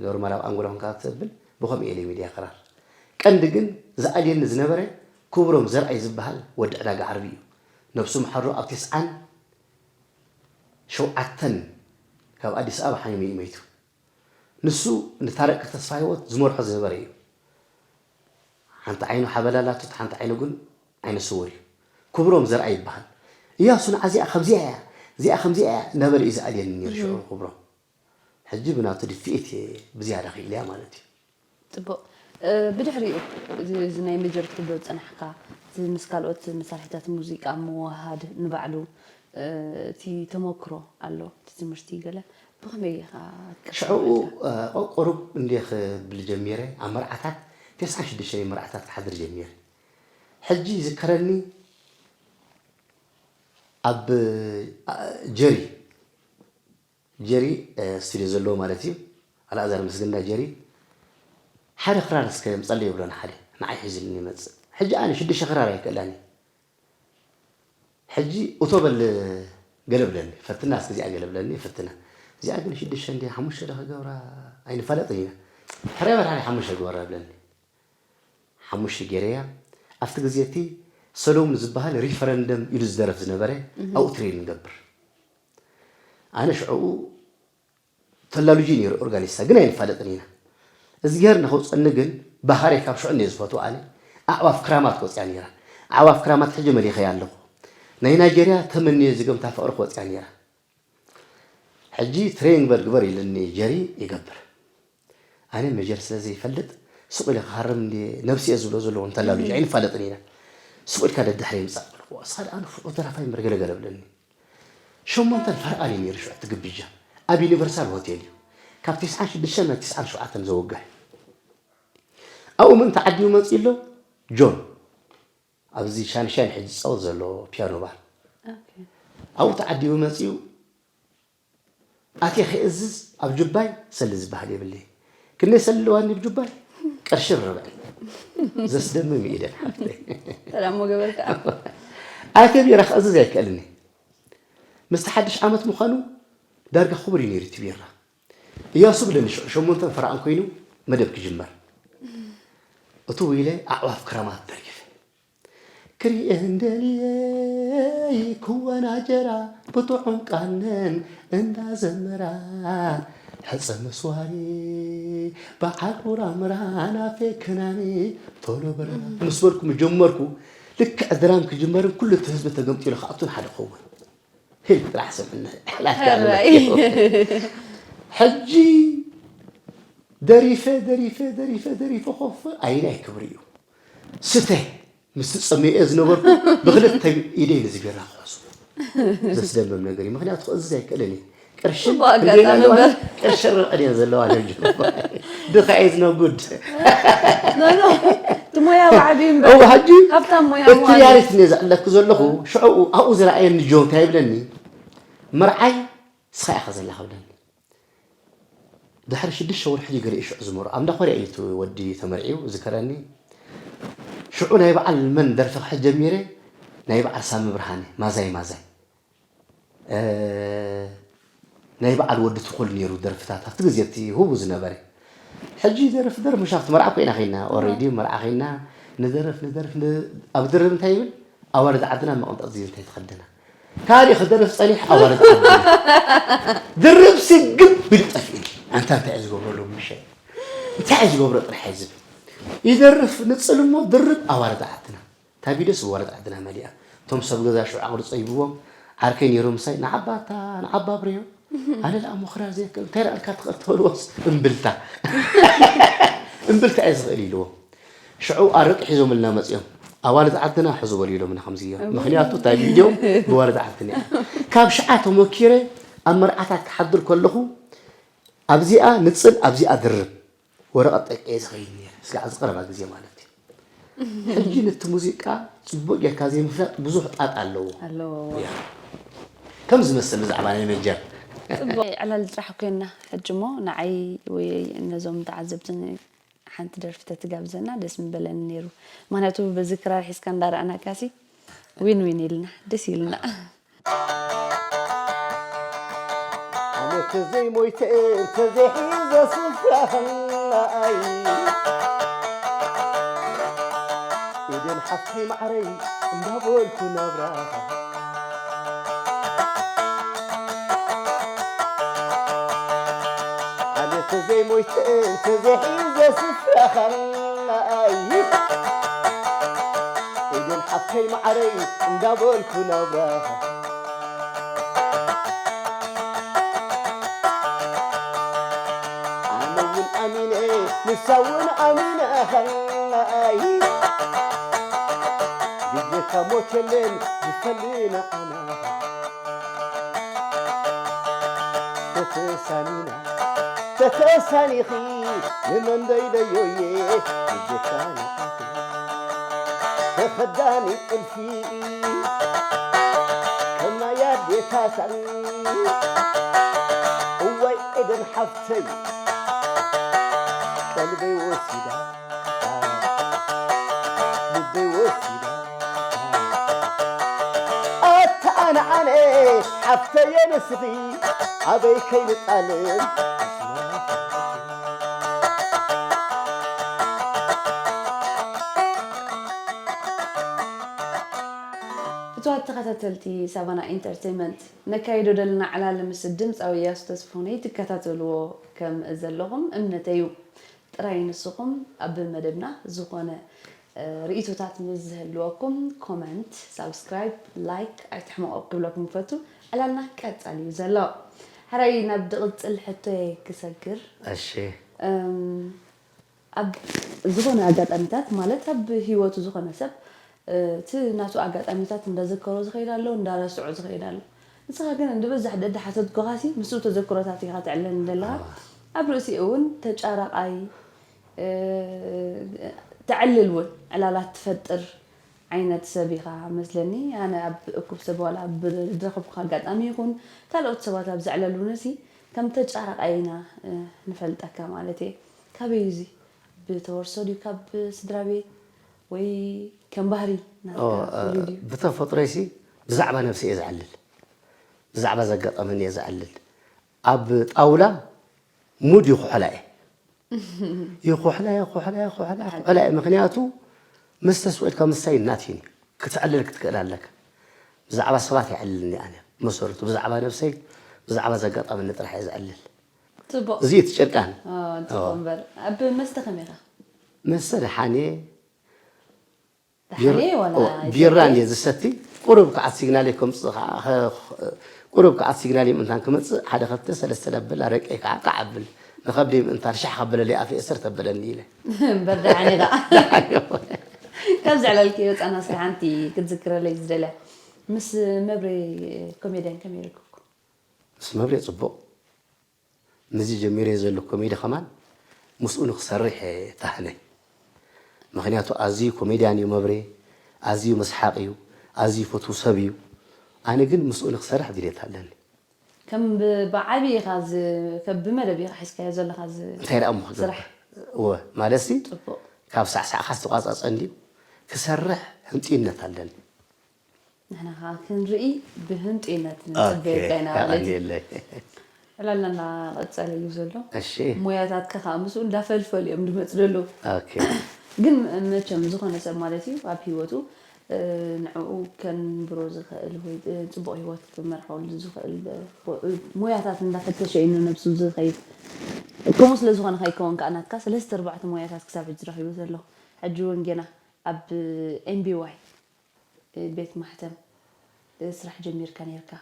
ኖርማል ኣብ ኣንጎሎ ኮንካ ተብል ብኸምኡ እየ ለሚድያ ክራር። ቀንዲ ግን ዝኣልየኒ ዝነበረ ክብሮም ዘርኣይ ዝበሃል ወዲ ዕዳጋ ዓርቢ እዩ። ነብሱ ምሓሩ ኣብ ተስዓን ሸውዓተን ካብ ኣዲስ ኣበባ ሓሚሙ እዩ መይቱ። ንሱ ንታረቂ ተስፋ ህይወት ዝመርሖ ዝነበረ እዩ። ሓንቲ ዓይኑ ሓበላላቱ ሓንቲ ዓይኑ ግን ዓይነ ስውር እዩ። ክብሮም ዘርኣይ ይበሃል። እያሱ ንዓ እዚኣ ከምዚኣ እያ እዚኣ ከምዚኣ እያ እናበለ እዩ ዝኣልየኒ ነይሩ ሽዑ ክብሮም። ሕጂ ብናቱ ድፍኢት እየ ብዝያዳ ክኢለያ ማለት እዩ። ፅቡቕ። ብድሕሪኡ እዚ ናይ መጀር ክትብሎ ዝፀናሕካ እቲ ምስ ካልኦት መሳርሒታት ሙዚቃ ምውሃድ ንባዕሉ እቲ ተመክሮ ኣሎ እቲ ትምህርቲ ገለ ብኸመይ ኢኻ ሽዕኡ ቁሩብ እንደ ክብል ጀሚረ ኣብ መርዓታት ተስዓን ሽዱሽተን መርዓታት ክሓድር ጀሚረ። ሕጂ ይዝከረኒ ኣብ ጀሪ ጀሪ ስቱድዮ ዘለዎ ማለት እዩ። ኣልኣዛር ምስግና ጀሪ ሓደ ክራር እስከ ምፀለይ ይብሎና ሓደ ንዓይ ሒዙልኒ ይመፅእ። ሕጂ ኣነ ሽዱሽተ ክራር ኣይክእላን እየ። ሕጂ እቶ በል ገለ ብለኒ ፈትና እስከ እዚኣ ገለ ብለኒ ፈትና። እዚኣ ግን ሽዱሽተ እንዲ ሓሙሽተ ዶ ክገብራ ኣይንፋለጥን ኢና። ሕራይ በል ሓደ ሓሙሽተ ግበራ ብለኒ። ሓሙሽተ ገይረያ ኣብቲ ግዜ እቲ ሰለሙን ዝበሃል ሪፈረንደም ኢሉ ዝደረፍ ዝነበረ ኣብኡ ትሬን ንገብር። ኣነ ሽዕኡ ተላሉጂ ነይሩ ኦርጋኒስታ ግን ኣይንፋለጥን ኢና። እዝግሄር ንኸውፀኒ ግን ባህርይ ካብ ሽዑ እንደ ዝፈትዎ ኣነ ኣዕዋፍ ክራማት ክወፅያ ነይራ። ኣዕዋፍ ክራማት ሕጂ መሊኸያ ኣለኹ። ናይ ናይጀርያ ተመንዮ ዝገምታ ፍቕሪ ክወፅያ ነይራ። ሕጂ ትሬን ግበር ግበር ኢልኒ ጀሪ ይገብር። ኣነ መጀር ስለ ዘይፈልጥ ስቕ ኢለ ክሃርም እንዲ ነብሲ እየ ዝብሎ ዘለኹ እንተላሉ ኣይንፋለጥን ኢና። ስቕ ኢልካ ደድሕሪ ይምፃእ በልኩ። እስኻ ደኣ ንፉዑ ደራፋይ እምበር ገለገለ ብለኒ። ሸሞንተን ፈርቓሊ ነይሩ ሽዑ እቲ ግብጃ ኣብ ዩኒቨርሳል ሆቴል እዩ። ካብ ተስዓን ሽዱሽተን ናብ ተስዓን ሸውዓተን ዘወግሕ። ኣብኡ ምን ተዓዲቡ መፂኡ ኣሎ ጆን ኣብዚ ሻንሻን ሕጂ ዝፃወት ዘሎ ፒያኖ ባር ኣብኡ ተዓዲቡ መፂኡ ኣትየ ከእዝዝ ኣብ ጁባይ ሰሊ ዝበሃል የብለይ። ክንደይ ሰሊ ኣለዋኒ ብጁባይ? ቅርሽን ርብዕን። ዘስደምም እዩ ኢደን ሓፍተይ። ሰላም ወገበልካ። ኣትየ ቢራ ክእዝዝ ኣይክእልን እየ። ምስቲ ሓድሽ ዓመት ምዃኑ ዳርጋ ክቡር እዩ ነይሩ እቲ ቢራ። እያሱ ብለኒ ሽዑ ሸሞንተን ፈረቓን ኮይኑ መደብ ክጅመር። እትው ኢለ ኣዕዋፍ ክራማት ደሪፈ። ክሪኤን ደልየ ክወናጀራ ብጥዑም ቃነን እንዳዘመራ ሕፀ መስዋሪ በዓል ውራምራ ናፌ ክናኒ ቶሎ በረራ ምስ በልኩ ምጀመርኩ። ልክዕ ድራም ክጅመርን ኩሉ እቲ ህዝቢ ተገምጢሉ ክኣቱን ሓደ ክኸውን ህል ጥራሕ ስምዕና ሕላፍ ሕራይ። ሕጂ ደሪፈ ደሪፈ ደሪፈ ደሪፈ ኮፍ ኣይናይ ክብሪ እዩ ስተ ምስ ትጸምየ ዝነበርኩ ብክልተ ኢደይ ነዚ ቢራ ክሕዞ ዘስደምም ነገር እዩ። ምክንያቱ ክእዝዝ ኣይክእልን እየ። ቅርሽን ጽቡቅ ኣጋጣሚ ክንደይ ኣለዋ? እምበር። ቅርሽን ርዕድ እየን ዘለዋ ነብዩ ድኻ እዩ ዝነጉድ ኖ፣ ኖ። እቲ ሞያ ባዕሉ እዩ እምበር። እው፣ ሕጂ ሃብታም ሞያ እቲ ምዃኑ። ሪያሊቲ እየ ዘዕለኩ ዘለኹ። ሽዑ ኣብኡ ዝረኣየኒ ጆን እንታይ ይብለኒ? መርዓይ ንስኻ ኢኻ ዘላ ክብለኒ። ድሕሪ ሽዱሽተ ወርሒ እዩ ገለ ሽዑ ዝመርዖ። ኣብ እንዳ ኮርያ እዩ እቲ ወዲ ተመርዒው ዝከረኒ። ሽዑ ናይ በዓል መን ደርፊ ክሕዝ ጀሚረ? ናይ በዓል ሳሚ ብርሃነ፣ ማዛይ ማዛይ። እ፣ ናይ በዓል ወዲ ትኹል ነይሩ ደርፍታት ኣብቲ ግዜ እቲ ህቡ ዝነበረ። ሕጂ ደርፍ ደርፍ ምሽ ኣብቲ መርዓ ኮይና ኸይና፣ ኦሬዲ መርዓ ኸይና፣ ንደርፍ ንደርፍ ን-፣ ኣብ ድርብ እንታይ ይብል? ኣዋልድ ዓድና መቐንጠጥ ዝብል እንታይ ተኸደና። ካልእ ክደርፍ ጸኒሕ ኣዋልድ ዓድና። ድርብ ስግብ ቢሉ ጠፊእኒ። ኣንታ እንታይ እዩ ዝገብሮ ሎም ምሸት? እንታይ እዩ ዝገብሮ ጥራሕ እዩ ዝብል። ይደርፍ ንጽል እሞ ድርብ ኣዋልድ ዓድና። እታ ቪድዮስ ብወረቐት ዓድና መሊኣ። እቶም ሰብ ገዛ ሽዑ ኣቕርጾ ሂብዎም፣ ዓርከይ ነይሩ ምሳይ፣ ንዓባታ፣ ንዓባ ኣብርዮ። ኣነ ደኣ ምኽራር ዘይከ-፣ እንታይ ደኣ ኢልካ ትኽእል ትበልዎስ? እምብልታ። እምብልታ እየ ዝኽእል ኢልዎም። ሽዑ ኣረቂ ሒዞምልና መጺኦም። ኣዋልድ ዓድና ሕዙ በሉ ኢሎምና ከምዚ እዮም። ምኽንያቱ እታ ቪድዮ ብወረዳ ዓድና እያ። ካብ ሽዓ ተመኪረ ኣብ መርዓታት ክሓድር ከለኹ ኣብዚኣ ንጽል፣ ኣብዚኣ ድርብ። ወረቐት ጠቂዐ ዝኸይድ ነይረ። እስካዕ ኣብዚ ቀረባ ግዜ ማለት እዩ። ሕጂ ነቲ ሙዚቃ ጽቡቕ ጌርካ ዘይምፍላጥ ብዙሕ ጣጣ ኣለዎ። ኣለዎ። ያ። ከም ዝመስል ብዛዕባ ናይ መጀር። ጽቡቕ። ዕላል ጥራሕ ኮይንና ሕጂ እሞ ንዓይ ወይ ነዞም ተዓዘብትን ሓንቲ ደርፊ ተትጋብዘና ደስ ምበለኒ ነይሩ። ምኽንያቱ በዚ ክራር ሒዝካ እንዳረኣናካሲ ዊን ዊን ኢልና ደስ ኢልና። ኣነ ተዘይሞይተ እንተዘይሒዘ ስፍራኽን ኣይ ኢደን ሓፍተይ ማዕረይ እንዳበልኩ ናብራ ኣነ ተዘይሞይተ እንተዘይሒዘ ስፍራኽን ኣይ ኢደን ሓፍተይ ማዕረይ እንዳበልኩ ናብራ ኣነ እውን ኣሚነ ንሳ እውን ኣሚነ ኸናይ ብጀካ ሞት የለን ዝፈልና ኣና ተተሳኒና ተተሳኒኺ ንመን ደይደዮየ ብጀካ ንዓኺ ተኸዳኒ ጥልፊ ከማይ ኣዴታታን እዋይ ኤደን ሓፍተይ ቀልበይ ወሲዳ ልበይ ወሲዳ ኣታ ኣነ ኣነ ሓፍተየ ንስኺ ኣበይ ከይንጣልን ኣስመራ ፍትዋት ተኸታተልቲ ሳቫና ኢንተርቴይመንት፣ ነካይዶ ዘለና ዕላል ምስ ድምፃዊ እያሱ ተስፋሁነይ ትከታተልዎ ከም ዘለኹም እምነተይ እዩ። ጥራይ ንስኹም ኣብ መደብና ዝኾነ፣ እ፣ ርእይቶታት ምስ ዝህልወኩም ኮመንት፣ ሳብስክራይብ፣ ላይክ ኣይትሕመቑ ክብለኩም ይፈቱ። ዕላልና ቀጻሊ እዩ ዘሎ። ሕራይ ናብ ድቕጽል ሕቶየ ክሰግር። እሺ። እም፣ ኣብ ዝኾነ ኣጋጣሚታት፣ ማለት ኣብ ህይወቱ ዝኾነ ሰብ፣ እ፣ እቲ ናቱ ኣጋጣሚታት እንዳዘከሮ ዝኸይድ ኣሎ፣ እንዳረስዖ ዝኸይድ ኣሎ። ንስኻ ግን ንበዛሕ ደድሓተትኩኻሲ ምስኡ ተዘክሮታት ኢኻ ተዕልለኒ ዘለኻ። ኣዋ። ኣብ ርእሲኡ እውን ተጫራቓይ፣ እ፣ ተዕልል እውን ዕላላት ትፈጥር ዓይነት ሰብ ኢኻ መስለኒ። ኣነ ኣብ እኩብ ሰብ ዋላ ኣብ ዝረኸብኩኻ ኣጋጣሚ ይኹን ካልኦት ሰባት ኣብ ዘዕለሉንሲ ከም ተጫራቓይ ኢና፣ እ፣ ንፈልጠካ ማለት እየ። ካበይ እዩ እዚ? ብተወርሶ ድዩ ካብ ስድራ ቤት ወይ ከም ባህሪ ናትካ ኦ፣ እ፣ ፍሉይ ድዩ? ብተፈጥሮይሲ ብዛዕባ ነብሲ እየ ዝዕልል። ብዛዕባ ዘጋጠመኒ እየ ዝዕልል። ኣብ ጣውላ ሙድ ይኹሕላ እየ። ይኹሕላ፣ ይኹሕላ፣ ይኹሕላ፣ ይኹሕላ እየ። ምኽንያቱ ምስ ተስዊዕካ ምስታይ እናትይን እዩ። ክትዕልል ክትክእል ኣለካ። ብዛዕባ ሰባት ይዕልልኒ ኣነ። መሰረቱ ብዛዕባ ነብሰይ፣ ብዛዕባ ዘጋጠመኒ ጥራሕ እየ ዝዕልል። ጽቡቕ። እዚ እዩ እቲ ጨርቃን። ኦ፣ ጽቡቕ እምበር። ኣብ መስተ ከመይ ኢኻ? መስተ ደሓን እየ። ደሓን እየ ዋላ ቢራ ኣይትብለይ? እንድየ ዝሰቲ፣ ቁሩብ ከዓት ሲግናለይ ከምጽእ ከኣ፣ ከ-፣ ቁሩብ ከዓት ሲግናለይ ምእንታን ክመጽእ፣ ሓደ ክልተ ሰለስተ ለብል ኣረቀይ ከኣ ቃዕ ኣብል። ንኸብደይ ምእንታን ሻሕ ከበለለይ ኣፈይ እሰር ተበለኒ ኢለ። እምበር ደሓን ኢኻ። ደሓን እየ። ካብ ዘዕለልክዮ ጻና እስከ ሓንቲ ክትዝክረለይ ዝደልያ። ምስ መብሬ ኮሜድያን ከመይ ርክብኩም? ምስ መብሬ ጽቡቕ። ምስዚ ጀሚረዮ ዘለኹ ኮሜዲ ከማን ምስኡ ንክሰርሕ እየ ተሃነ። ምኽንያቱ ኣዝዩ ኮሜድያን እዩ መብሬ፣ ኣዝዩ መስሓቕ እዩ፣ ኣዝዩ ፈትዉ ሰብ እዩ። ኣነ ግን ምስኡ ንክሰርሕ ድሌት ኣለኒ። ከም ብ-፣ ብዓቢ ኢኻ ዝ-፣ ከም ብመደብ ኢኻ ሒዝካዮ ዘለኻ ዝ-፣ እንታይ ደኣ እሞ ክገብር? ስራሕ። እወ፣ ማለትሲ ጽቡቕ። ካብ ሳዕሳዕካ ዝተቋጻጸ እንድዩ። ክሰርሕ ህንጥዩነት ኣለኒ። ንሕና ኸዓ ክንርኢ ብህንጡይነት ንጽበየካ ኢና ማለት እዩ። የቐንየለይ። ዕላልና እንዳቐጸለ እዩ ዘሎ። እሺ። ሞያታትካ ከዓ ምስኡ እንዳፈልፈሉ እዮም ዝመፁ ዘለዉ። ኦኬ። ግን መቸም ዝኾነ ሰብ ማለት እዩ ኣብ ህይወቱ፣ እ፣ ንዕኡ ከንብሮ ዝኽእል ወይ፣ እ፣ ፅቡቕ ህይወት ክመርሐሉ ዝኽእል፣ እ፣ ሞያታት እንዳፈተሸ እዩ ነብሱ ዝኸይድ። ከምኡ ስለ ዝኾነ ከይከውን ከዓ ናትካ ሰለስተ ኣርባዕተ ሞያታት ክሳብ ሕጂ ረኺቡ ዘሎ። ሕጂ እውን ጌና ኣብ ኤምቢዋይ ቤት ማሕተም ስራሕ ጀሚርካ ነይርካ።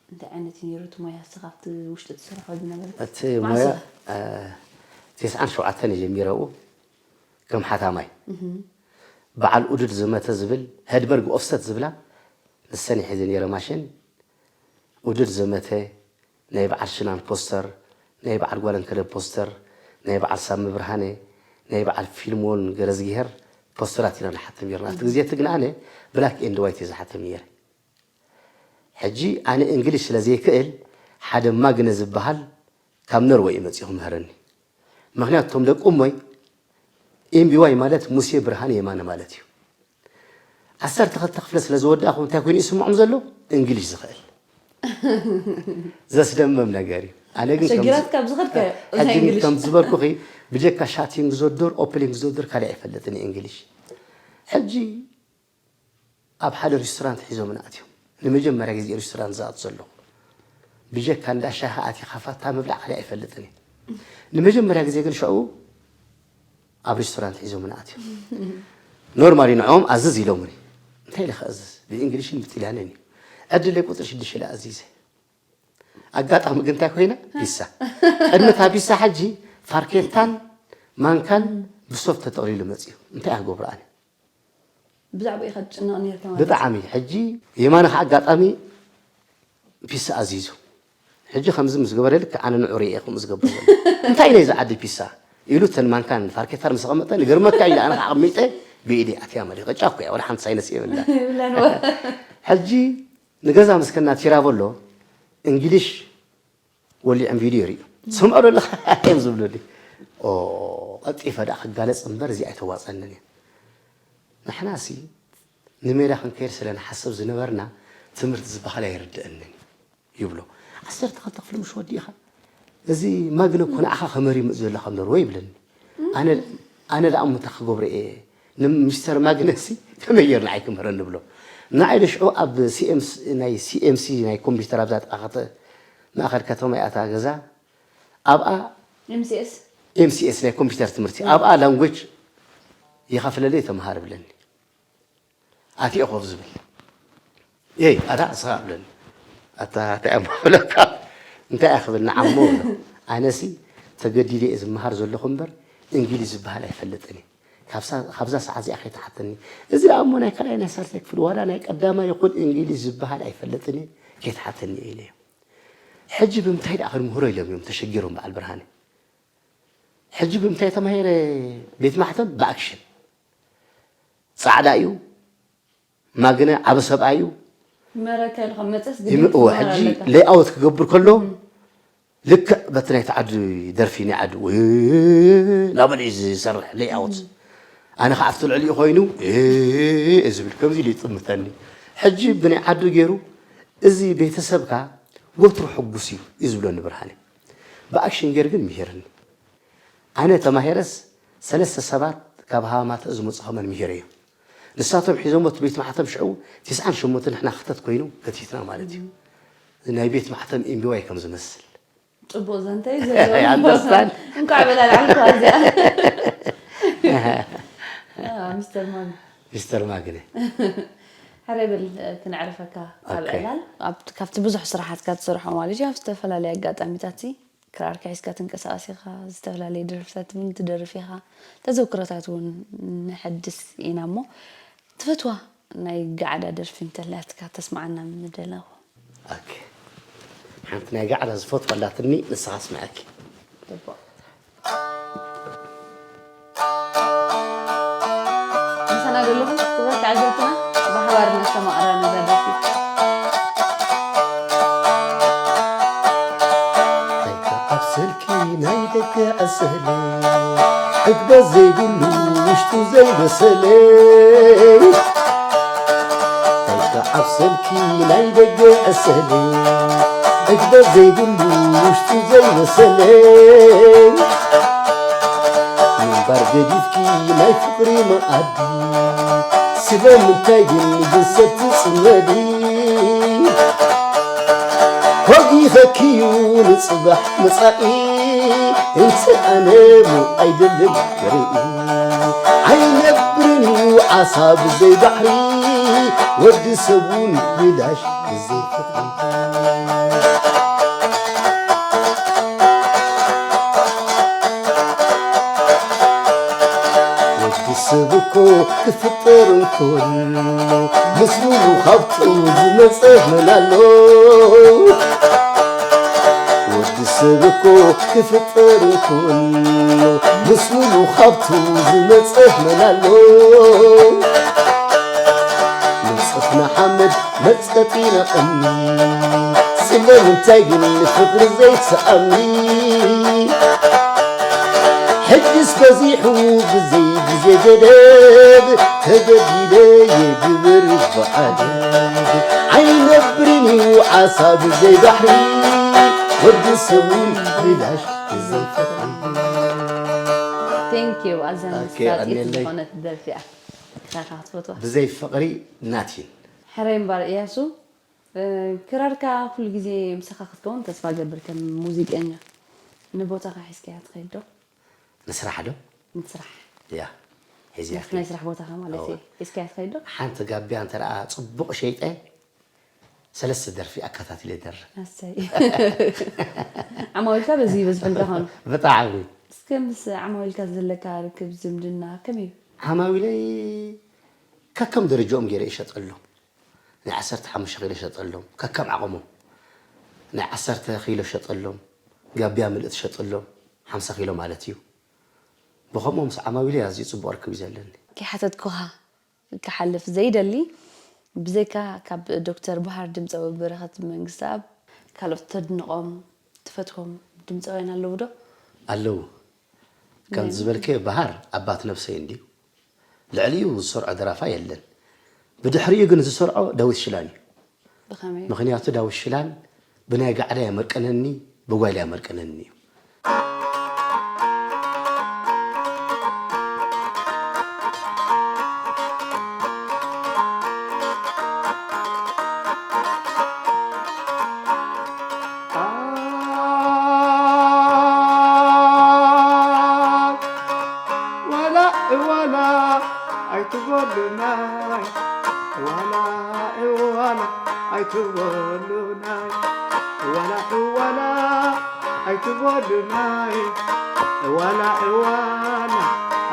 እንታይ ዓይነት እዩ ነይሩ እቲ ሞያ? እስኻ ኣብቲ ውሽጢ ትሰርሖ ዝነበረ እቲ ሞያ እ፣ ተስዓን ሸውዓተን እየ ጀሚረኡ ከም ሓታማይ። በዓል ኡድድ ዘመተ ዝብል፣ ሄድበርግ ኦፍሰት ዝብላ፣ ንሰን እየ ሒዘ ነይረ ማሽን። ኡድድ ዘመተ፣ ናይ በዓል ሽናን ፖስተር፣ ናይ በዓል ጓለንከደ ፖስተር፣ ናይ በዓል ሳሚ ብርሃነ፣ ናይ በዓል ፊልሞን ገረዝግሄር ፖስተራት ኢና ንሓትም ነይርና። ኣብቲ ግዜ እቲ ግን ኣነ ብላክ ኤንድ ዋይት እየ ዝሓትም ነይረ። ሕጂ ኣነ እንግሊሽ ስለ ዘይክእል፣ ሓደ ማግነ ዝበሃል ካብ ኖርወይ እዩ መፂኡ ክምህረኒ። ምኽንያቱ እቶም ደቂ እሞይ ኤምቢዋይ ማለት ሙሴ ብርሃነ የማነ ማለት እዩ። ዓሰርተ ክልተ ክፍለ ስለ ዝወዳእኹ እንታይ ኮይኑ ይስምዖም ዘሎ? እንግሊሽ ዝኽእል። ዘስደምም ነገር እዩ። ኣነ ግን ከም- ሸጊራት ካብ ዝኸድካዮ ሕጂ ግን ከም ዝበልኩኺ፣ ብጀካ ሻቲንግ ዘዶር ኦፕኒንግ ዘዶር ካልእ ኣይፈልጥን እየ እንግሊሽ። ሕጂ ኣብ ሓደ ሬስቶራንት ሒዞምና ኣትዮም። ንመጀመርያ ግዜ ሬስቶራንት ዝኣቱ ዘለኹ፣ ብጀካ እንዳ ሻሂ ኣቲኻ ፋታ ምብላዕ ካልእ ኣይፈልጥን እየ። ንመጀመርያ ግዜ ግን ሽዑ ኣብ ሬስቶራንት ሒዞምና ኣትዮም። ኖርማሊ ንዕኦም ኣዝዝ ኢሎምኒ። እንታይ ኢለ ክእዝዝ? ብእንግሊሽን ብጥልያንን እዩ። ዕድለይ ቁፅሪ ሽዱሽተ ኢለ ኣዚዘ። ኣጋጣሚ ግን እንታይ ኮይነ? ፒሳ። ቅድሚ እታ ፒሳ ሕጂ ፋርኬታን ማንካን ብሶፍት ተጠቕሊሉ መፅዩ። እንታይ ክገብሮ ኣነ? ብዛዕባ ኢኻ ትጭነቕ ነርካ ማለት ብጣዕሚ። ሕጂ የማነ ከዓ ኣጋጣሚ ፒሳ ኣዚዙ። ሕጂ ከምዚ ምስ ገበረ ልክ ኣነ ንዑ ርእየ ከምኡ ዝገብር ዘሎ። እንታይ ነዚ ዓዲ ፒሳ? ኢሉ እተን ማንካን ፋርኬታን ምስ ኣቐመጠ ንገርመካ ኢለ ኣነ ከዓ ኣቐሚጠ ብኢደይ ኣትያ ማለት እዩ። ቅጫ እኮ እያ፣ ወላ ሓንቲ ሳይነስ የብላ። ይብለን ሕጂ ንገዛ ምስ ከና ቲራቮሎ እንግሊሽ ወሊዖም ቪድዮ ይርእዩ። ትሰምዖ ዶ ኣለኻ? እዮም ዝብሉኒ። ኦ፣ ቀልጢፈ ደኣ ክጋለፅ እምበር እዚ ኣይተዋፀንን እየ። ንሕናሲ ንሜዳ ክንከይድ ስለ ንሓስብ ዝነበርና ትምህርቲ ዝበሃል ኣይርድአንን እዩ ይብሎ። ዓሰርተ ክልተ ክፍሊ ምሽ ወዲእኻ እዚ ማግነ እኮ ንዓኻ ከመር ይምእ ዘሎ ካብ ኖርወይ ይብለኒ። ኣነ ኣነ ደኣ እሞ እንታይ ክገብሮ እየ? ንሚስተር ማግነሲ ከመይ ገይሩ ንዓይ ክምህረኒ ንብሎ። ንዓይ ዶ ሽዑ ኣብ ሲኤምስ ናይ ሲኤምሲ ናይ ኮምፒውተር ኣብዛ ጥቓ ከተ- ማእኸል ከተማ እያ እታ ገዛ። ኣብኣ ኤምሲኤስ ኤምሲኤስ ናይ ኮምፒውተር ትምህርቲ ኣብኣ ላንጉጅ ይኸፍለለይ ተምሃር ብለኒ። ኣቲ ኮፍ ዝብል ኤይ ኣታ እስኻ ብለኒ። ኣታ እንታይ እሞ ብለካ እንታይ እያ ክብል ንዓሞ ብሎ። ኣነሲ ተገዲደ እየ ዝመሃር ዘለኹ እምበር እንግሊዝ ዝበሃል ኣይፈልጥን እየ። ካብዛ ሰዓት እዚኣ ከይትሓተኒ። እዚ ደኣ እሞ ናይ ካልኣይ ናይ ሳልሳይ ክፍሊ ዋላ ናይ ቀዳማይ ይኹን እንግሊዝ ዝበሃል ኣይፈልጥን እየ ከይትሓተኒ እየ ኢለዮ። ሕጂ ብምንታይ ደኣ ክንምህሮ ኢሎም እዮም ተሸጊሮም በዓል ብርሃነ። ሕጂ ብምንታይ ተማሂረ ቤት ማሕተም ብኣክሽን ፃዕዳ እዩ ማግነ ዓቢ ሰብኣይ እዩ መረከ ኢልካ መፀስ ይምእዎ ሕጂ ሌይኣውት ክገብር ከሎ ልክዕ በቲ ናይቲ ዓዲ ደርፊ ናይ ዓዲ ወይ ናበለ እዩ ዝሰርሕ ሌይኣውት ኣነ ከዓ ኣብቲ ልዕሊኡ ኮይኑ ዝብል ከምዚ ኢሉ ይጥምተኒ ሕጂ ብናይ ዓዱ ገይሩ እዚ ቤተሰብካ ወትሩ ሕጉስ እዩ እዩ ዝብለኒ ብርሃነ ብኣክሽን ገይር ግን ምሄርኒ ኣነ ተማሂረስ ሰለስተ ሰባት ካብ ሃማማተ ዝመፁ ከመን ምሂረዮም። ንሳቶም ሒዞሞ እቲ ቤት ማሕተም ሽዑ ትስዓን ሸሞንተን ንሕና ክተት ኮይኑ ከቲትና ማለት እዩ። ናይ ቤት ማሕተም ኤምቢዋይ ከም ዝመስል። ፅቡቅ ዘንተይ ዘሎ ኣንደርስታንድ እንኳዕ በላልዓልኳ እዚኣ ሚስተር ማን ሚስተር ማግነ ሕረይ በል ክነዕርፈካ ካብ ዕላል ካብቲ ብዙሕ ስራሓትካ ትሰርሖ ማለት እዩ ኣብ ዝተፈላለየ ኣጋጣሚታት ክራርካ ሒዝካ ትንቀሳቐስ ኢኻ፣ ዝተፈላለየ ደርፍታት እውን ትደርፍ ኢኻ፣ ተዘክሮታት እውን ነሐድስ ኢና እሞ ትፈትዋ ናይ ጋዕዳ ደርፊ እንተላትካ ተስምዓና ምደለኹ። ሓንቲ ናይ ጋዕዳ ዝፈትዋ ኣላትኒ ንስኻ ኣስምዐኪ። ምሳና ዘለኹም ክቡራት ተዓዘብትና ብሓባር ነስተማቕራ ነዛ ደርፊ። ኣብ ስልኪ ናይ ደገ ዕስለ ዕግበት ዘይብሉ ውሽጡ ዘይበሰለ ኣብ ስልኪ ናይ ደገ ዕስለ መግበ ዘይብሉ ውሽጡ ዘይበሰለይ ምንባር ገዲፍኪ ናይ ፍቕሪ መኣዲ ስለምንታይ ግን ብሰብ ትጽመዲ? ኮጊኸኪዩ ንጽባሕ መጻኢ እንተ ኣነ ሞ ኣይደልን ክርኢ ኣይነብርን እዩ ዓሳ ብዘይ ባሕሪ ወዲ ሰብ እውን ብላሽ ብዘይ ፍቕሪ። ወዲ ሰብ እኮ ክፍጠር እንከሎ ምስ ሙሉ ሃብቱ ዝመጸ መን ኣሎ? ወዲ ሰብ እኮ ክፍጠር እንከሎ ምስ ሙሉ ሃብቱ ዝመጸ መን ኣሎ? መጸት ንሓመድ መጸጢና እምኒ ስለምንታይ ግን ፍቕሪ ዘይትኣምኒ? ሕጅስ በዚሑ ብዘይ ግዜ ገደብ ተገዲደ የግብር ብዓደብ ኣይነብርን እዩ ዓሳ ብዘይ ባሕሪ ወዲ ሰብ እውን ብላሽ ብዘይ ፍቕሪ። Thank you ኣዘን ኦኬ፣ መሳጢት ቀንየለይ። ዝኾነት ደርፊ እያ። ንስኻ ኢኻ ክትፈትዋ። ብዘይ ፍቕሪ ናት እዩ። ሕራይ እምበር እያሱ፣ እ፣ ክራርካ ኩሉ ግዜ ምሳኻ ክትከውን ተስፋ ገብር ከም ሙዚቀኛ። ንቦታኻ ሒዝካያ ትኸይድ ዶ? ንስራሕ ዶ? ንስራሕ። ያ ሒዝያ ናብቲ ናይ ስራሕ ቦታኻ ማለት እዩ። ሒዝካያ ትኸይድ ዶ? ሓንቲ ጋቢያ እንተ ደኣ ጽቡቕ ሸይጠ ሰለስተ ደርፊ ኣከታቲለ ይደርፍ። ኣሰይ። ዓማዊልካ በዚ ይበዝሑ እንተኾኑ። ብጣዕሚ። እስከ ምስ ዓማዊልካ ዘለካ ርክብ ዝምድና ከመይ እዩ? ዓማዊለይ ከከም ደረጃኦም ገይረ ይሸጠሎም። ናይ ዓሰርተ ሓሙሽተ ኪሎ ይሸጠሎም ከከም ዓቕሞም። ናይ ዓሰርተ ኪሎ ሸጠሎም፣ ጋቢያ ምልእቲ ሸጠሎም፣ ሓምሳ ኪሎ ማለት እዩ። ብኸምኡ ምስ ዓማዊለይ ኣዝዩ ጽቡቕ ርክብ እዩ ዘለኒ። ከይሓተትኩኻ ክሓልፍ ዘይደሊ፣ ብዘይካ ካብ ዶክተር ባህር ድምፃዊ በረኸት መንግስተኣብ ካልኦት ተድንቖም ትፈትዎም ድምፃውያን ኣለዉ ዶ? ኣለዉ። ከም ዝበልከዮ ባህር ኣባት ነብሰይ እንድዩ። ልዕሊኡ ዝሰርዖ ደራፋ የለን። ብድሕሪኡ ግን ዝሰርዖ ዳዊት ሽላን እዩ። ብኸመይ? ምኽንያቱ ዳዊት ሽላን ብናይ ጋዕዳ የመርቀነኒ ብጓይላ የመርቀነኒ እዩ። ዋላ እዋላ ኣይትበሉናይ ዋላ እዋላ ኣይትበሉናይ ዋላ እዋላ ኣይትበሉናይ ዋላ እዋላ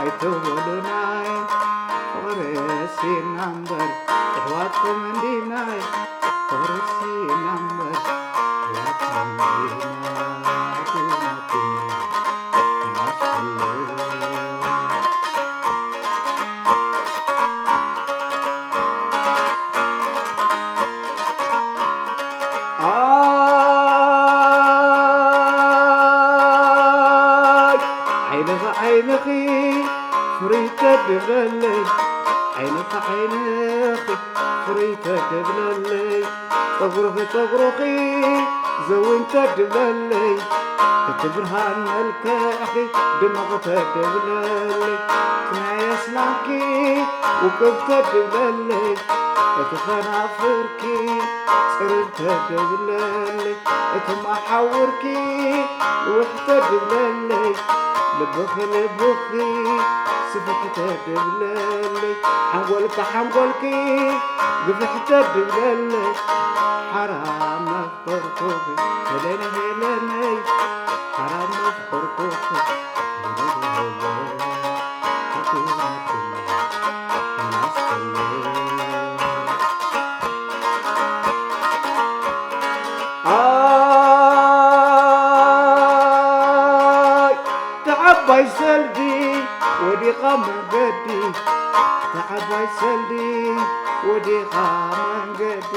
ኣይትበሉናይ ፍቕርሲና እምበር ኣሕዋትኩም እንዲናይ ፍቕርሲና እምበር ኣሕዋትኩም እንዲና ዓይንኺ ዓይንኺ ፍርይ ተድብለለይ ዓይንኺ ዓይንኺ ፍርይ ተድብለለይ ጸጉርኺ ጸጉርኺ ዘዊን ተድብለለይ እቲ ብርሃን መልክዕኺ ድምቕ ተድብለለይ እቲ ናይ ኣስናንኪ ውቅብ ተድብለለይ እቲ ኸናፍርኪ ጽርር ተድብለለይ እቲ መሓውርኪ ንውሕ ተድብለለይ ልብኺ ልብኺ ስፍሕ ተድብለለይ ሓንጎልኪ ሓንጎልኪ ግፍሕ ተድብለለይ ሓራም መፍቀርኩኺ ሄለነ ሄለነይ ሓራም መፍቀርኩኺ ሄለነ ሄለነይ ሓቁናትኒ ናስተለይ ኣይ ተዓባይ ሰልዲ ወዲቓ መንገዲ ተዓባይ ሰልዲ ወዲቓ መንገዲ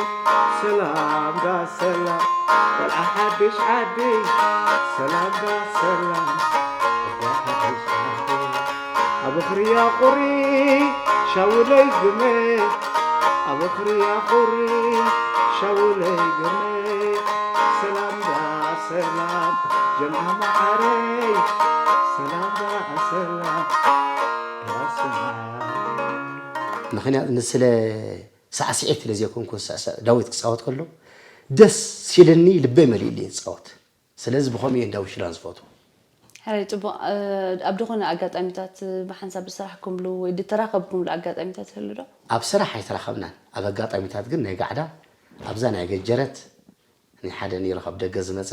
ሰላም ዳ ሰላም ቆልዓ ሓድሽ ዓዲ ሰላም ዳ ሰላም ቆልዓ ሓድሽ ዓዲ ኣብ ኽርያ ቁሪ ሻውለይ ግመ ኣብ ኽርያ ቁሪ ሻውለይ ግመ ሰላም ሰላም ጀምዓ መዓረይ፣ ሰላም ሰላም። ምኽንያት ንስለ ሳዕስዒት ስለ ዘይኮንኩ፣ ሳዕሳዕ ዳዊት ክጻወት ከሎ ደስ ሲልኒ፣ ልበይ መሊእሊ እየ ዝጻወት። ስለዚ ብኸምኡ እየ ዳዊት ሽላን ዝፈትዎ። ሕራይ ጽቡቕ። ኣብ ዝኾነ ኣጋጣሚታት ብሓንሳብ ዝሰራሕኩምሉ ወይ ዝተራኸብኩምሉ ኣጋጣሚታት ይህሉ ዶ? ኣብ ስራሕ ኣይተራኸብናን። ኣብ ኣጋጣሚታት ግን ናይ ጋዕዳ ኣብዛ ናይ ገጀረት ናይ ሓደ ነይሩ ካብ ደገ ዝመጸ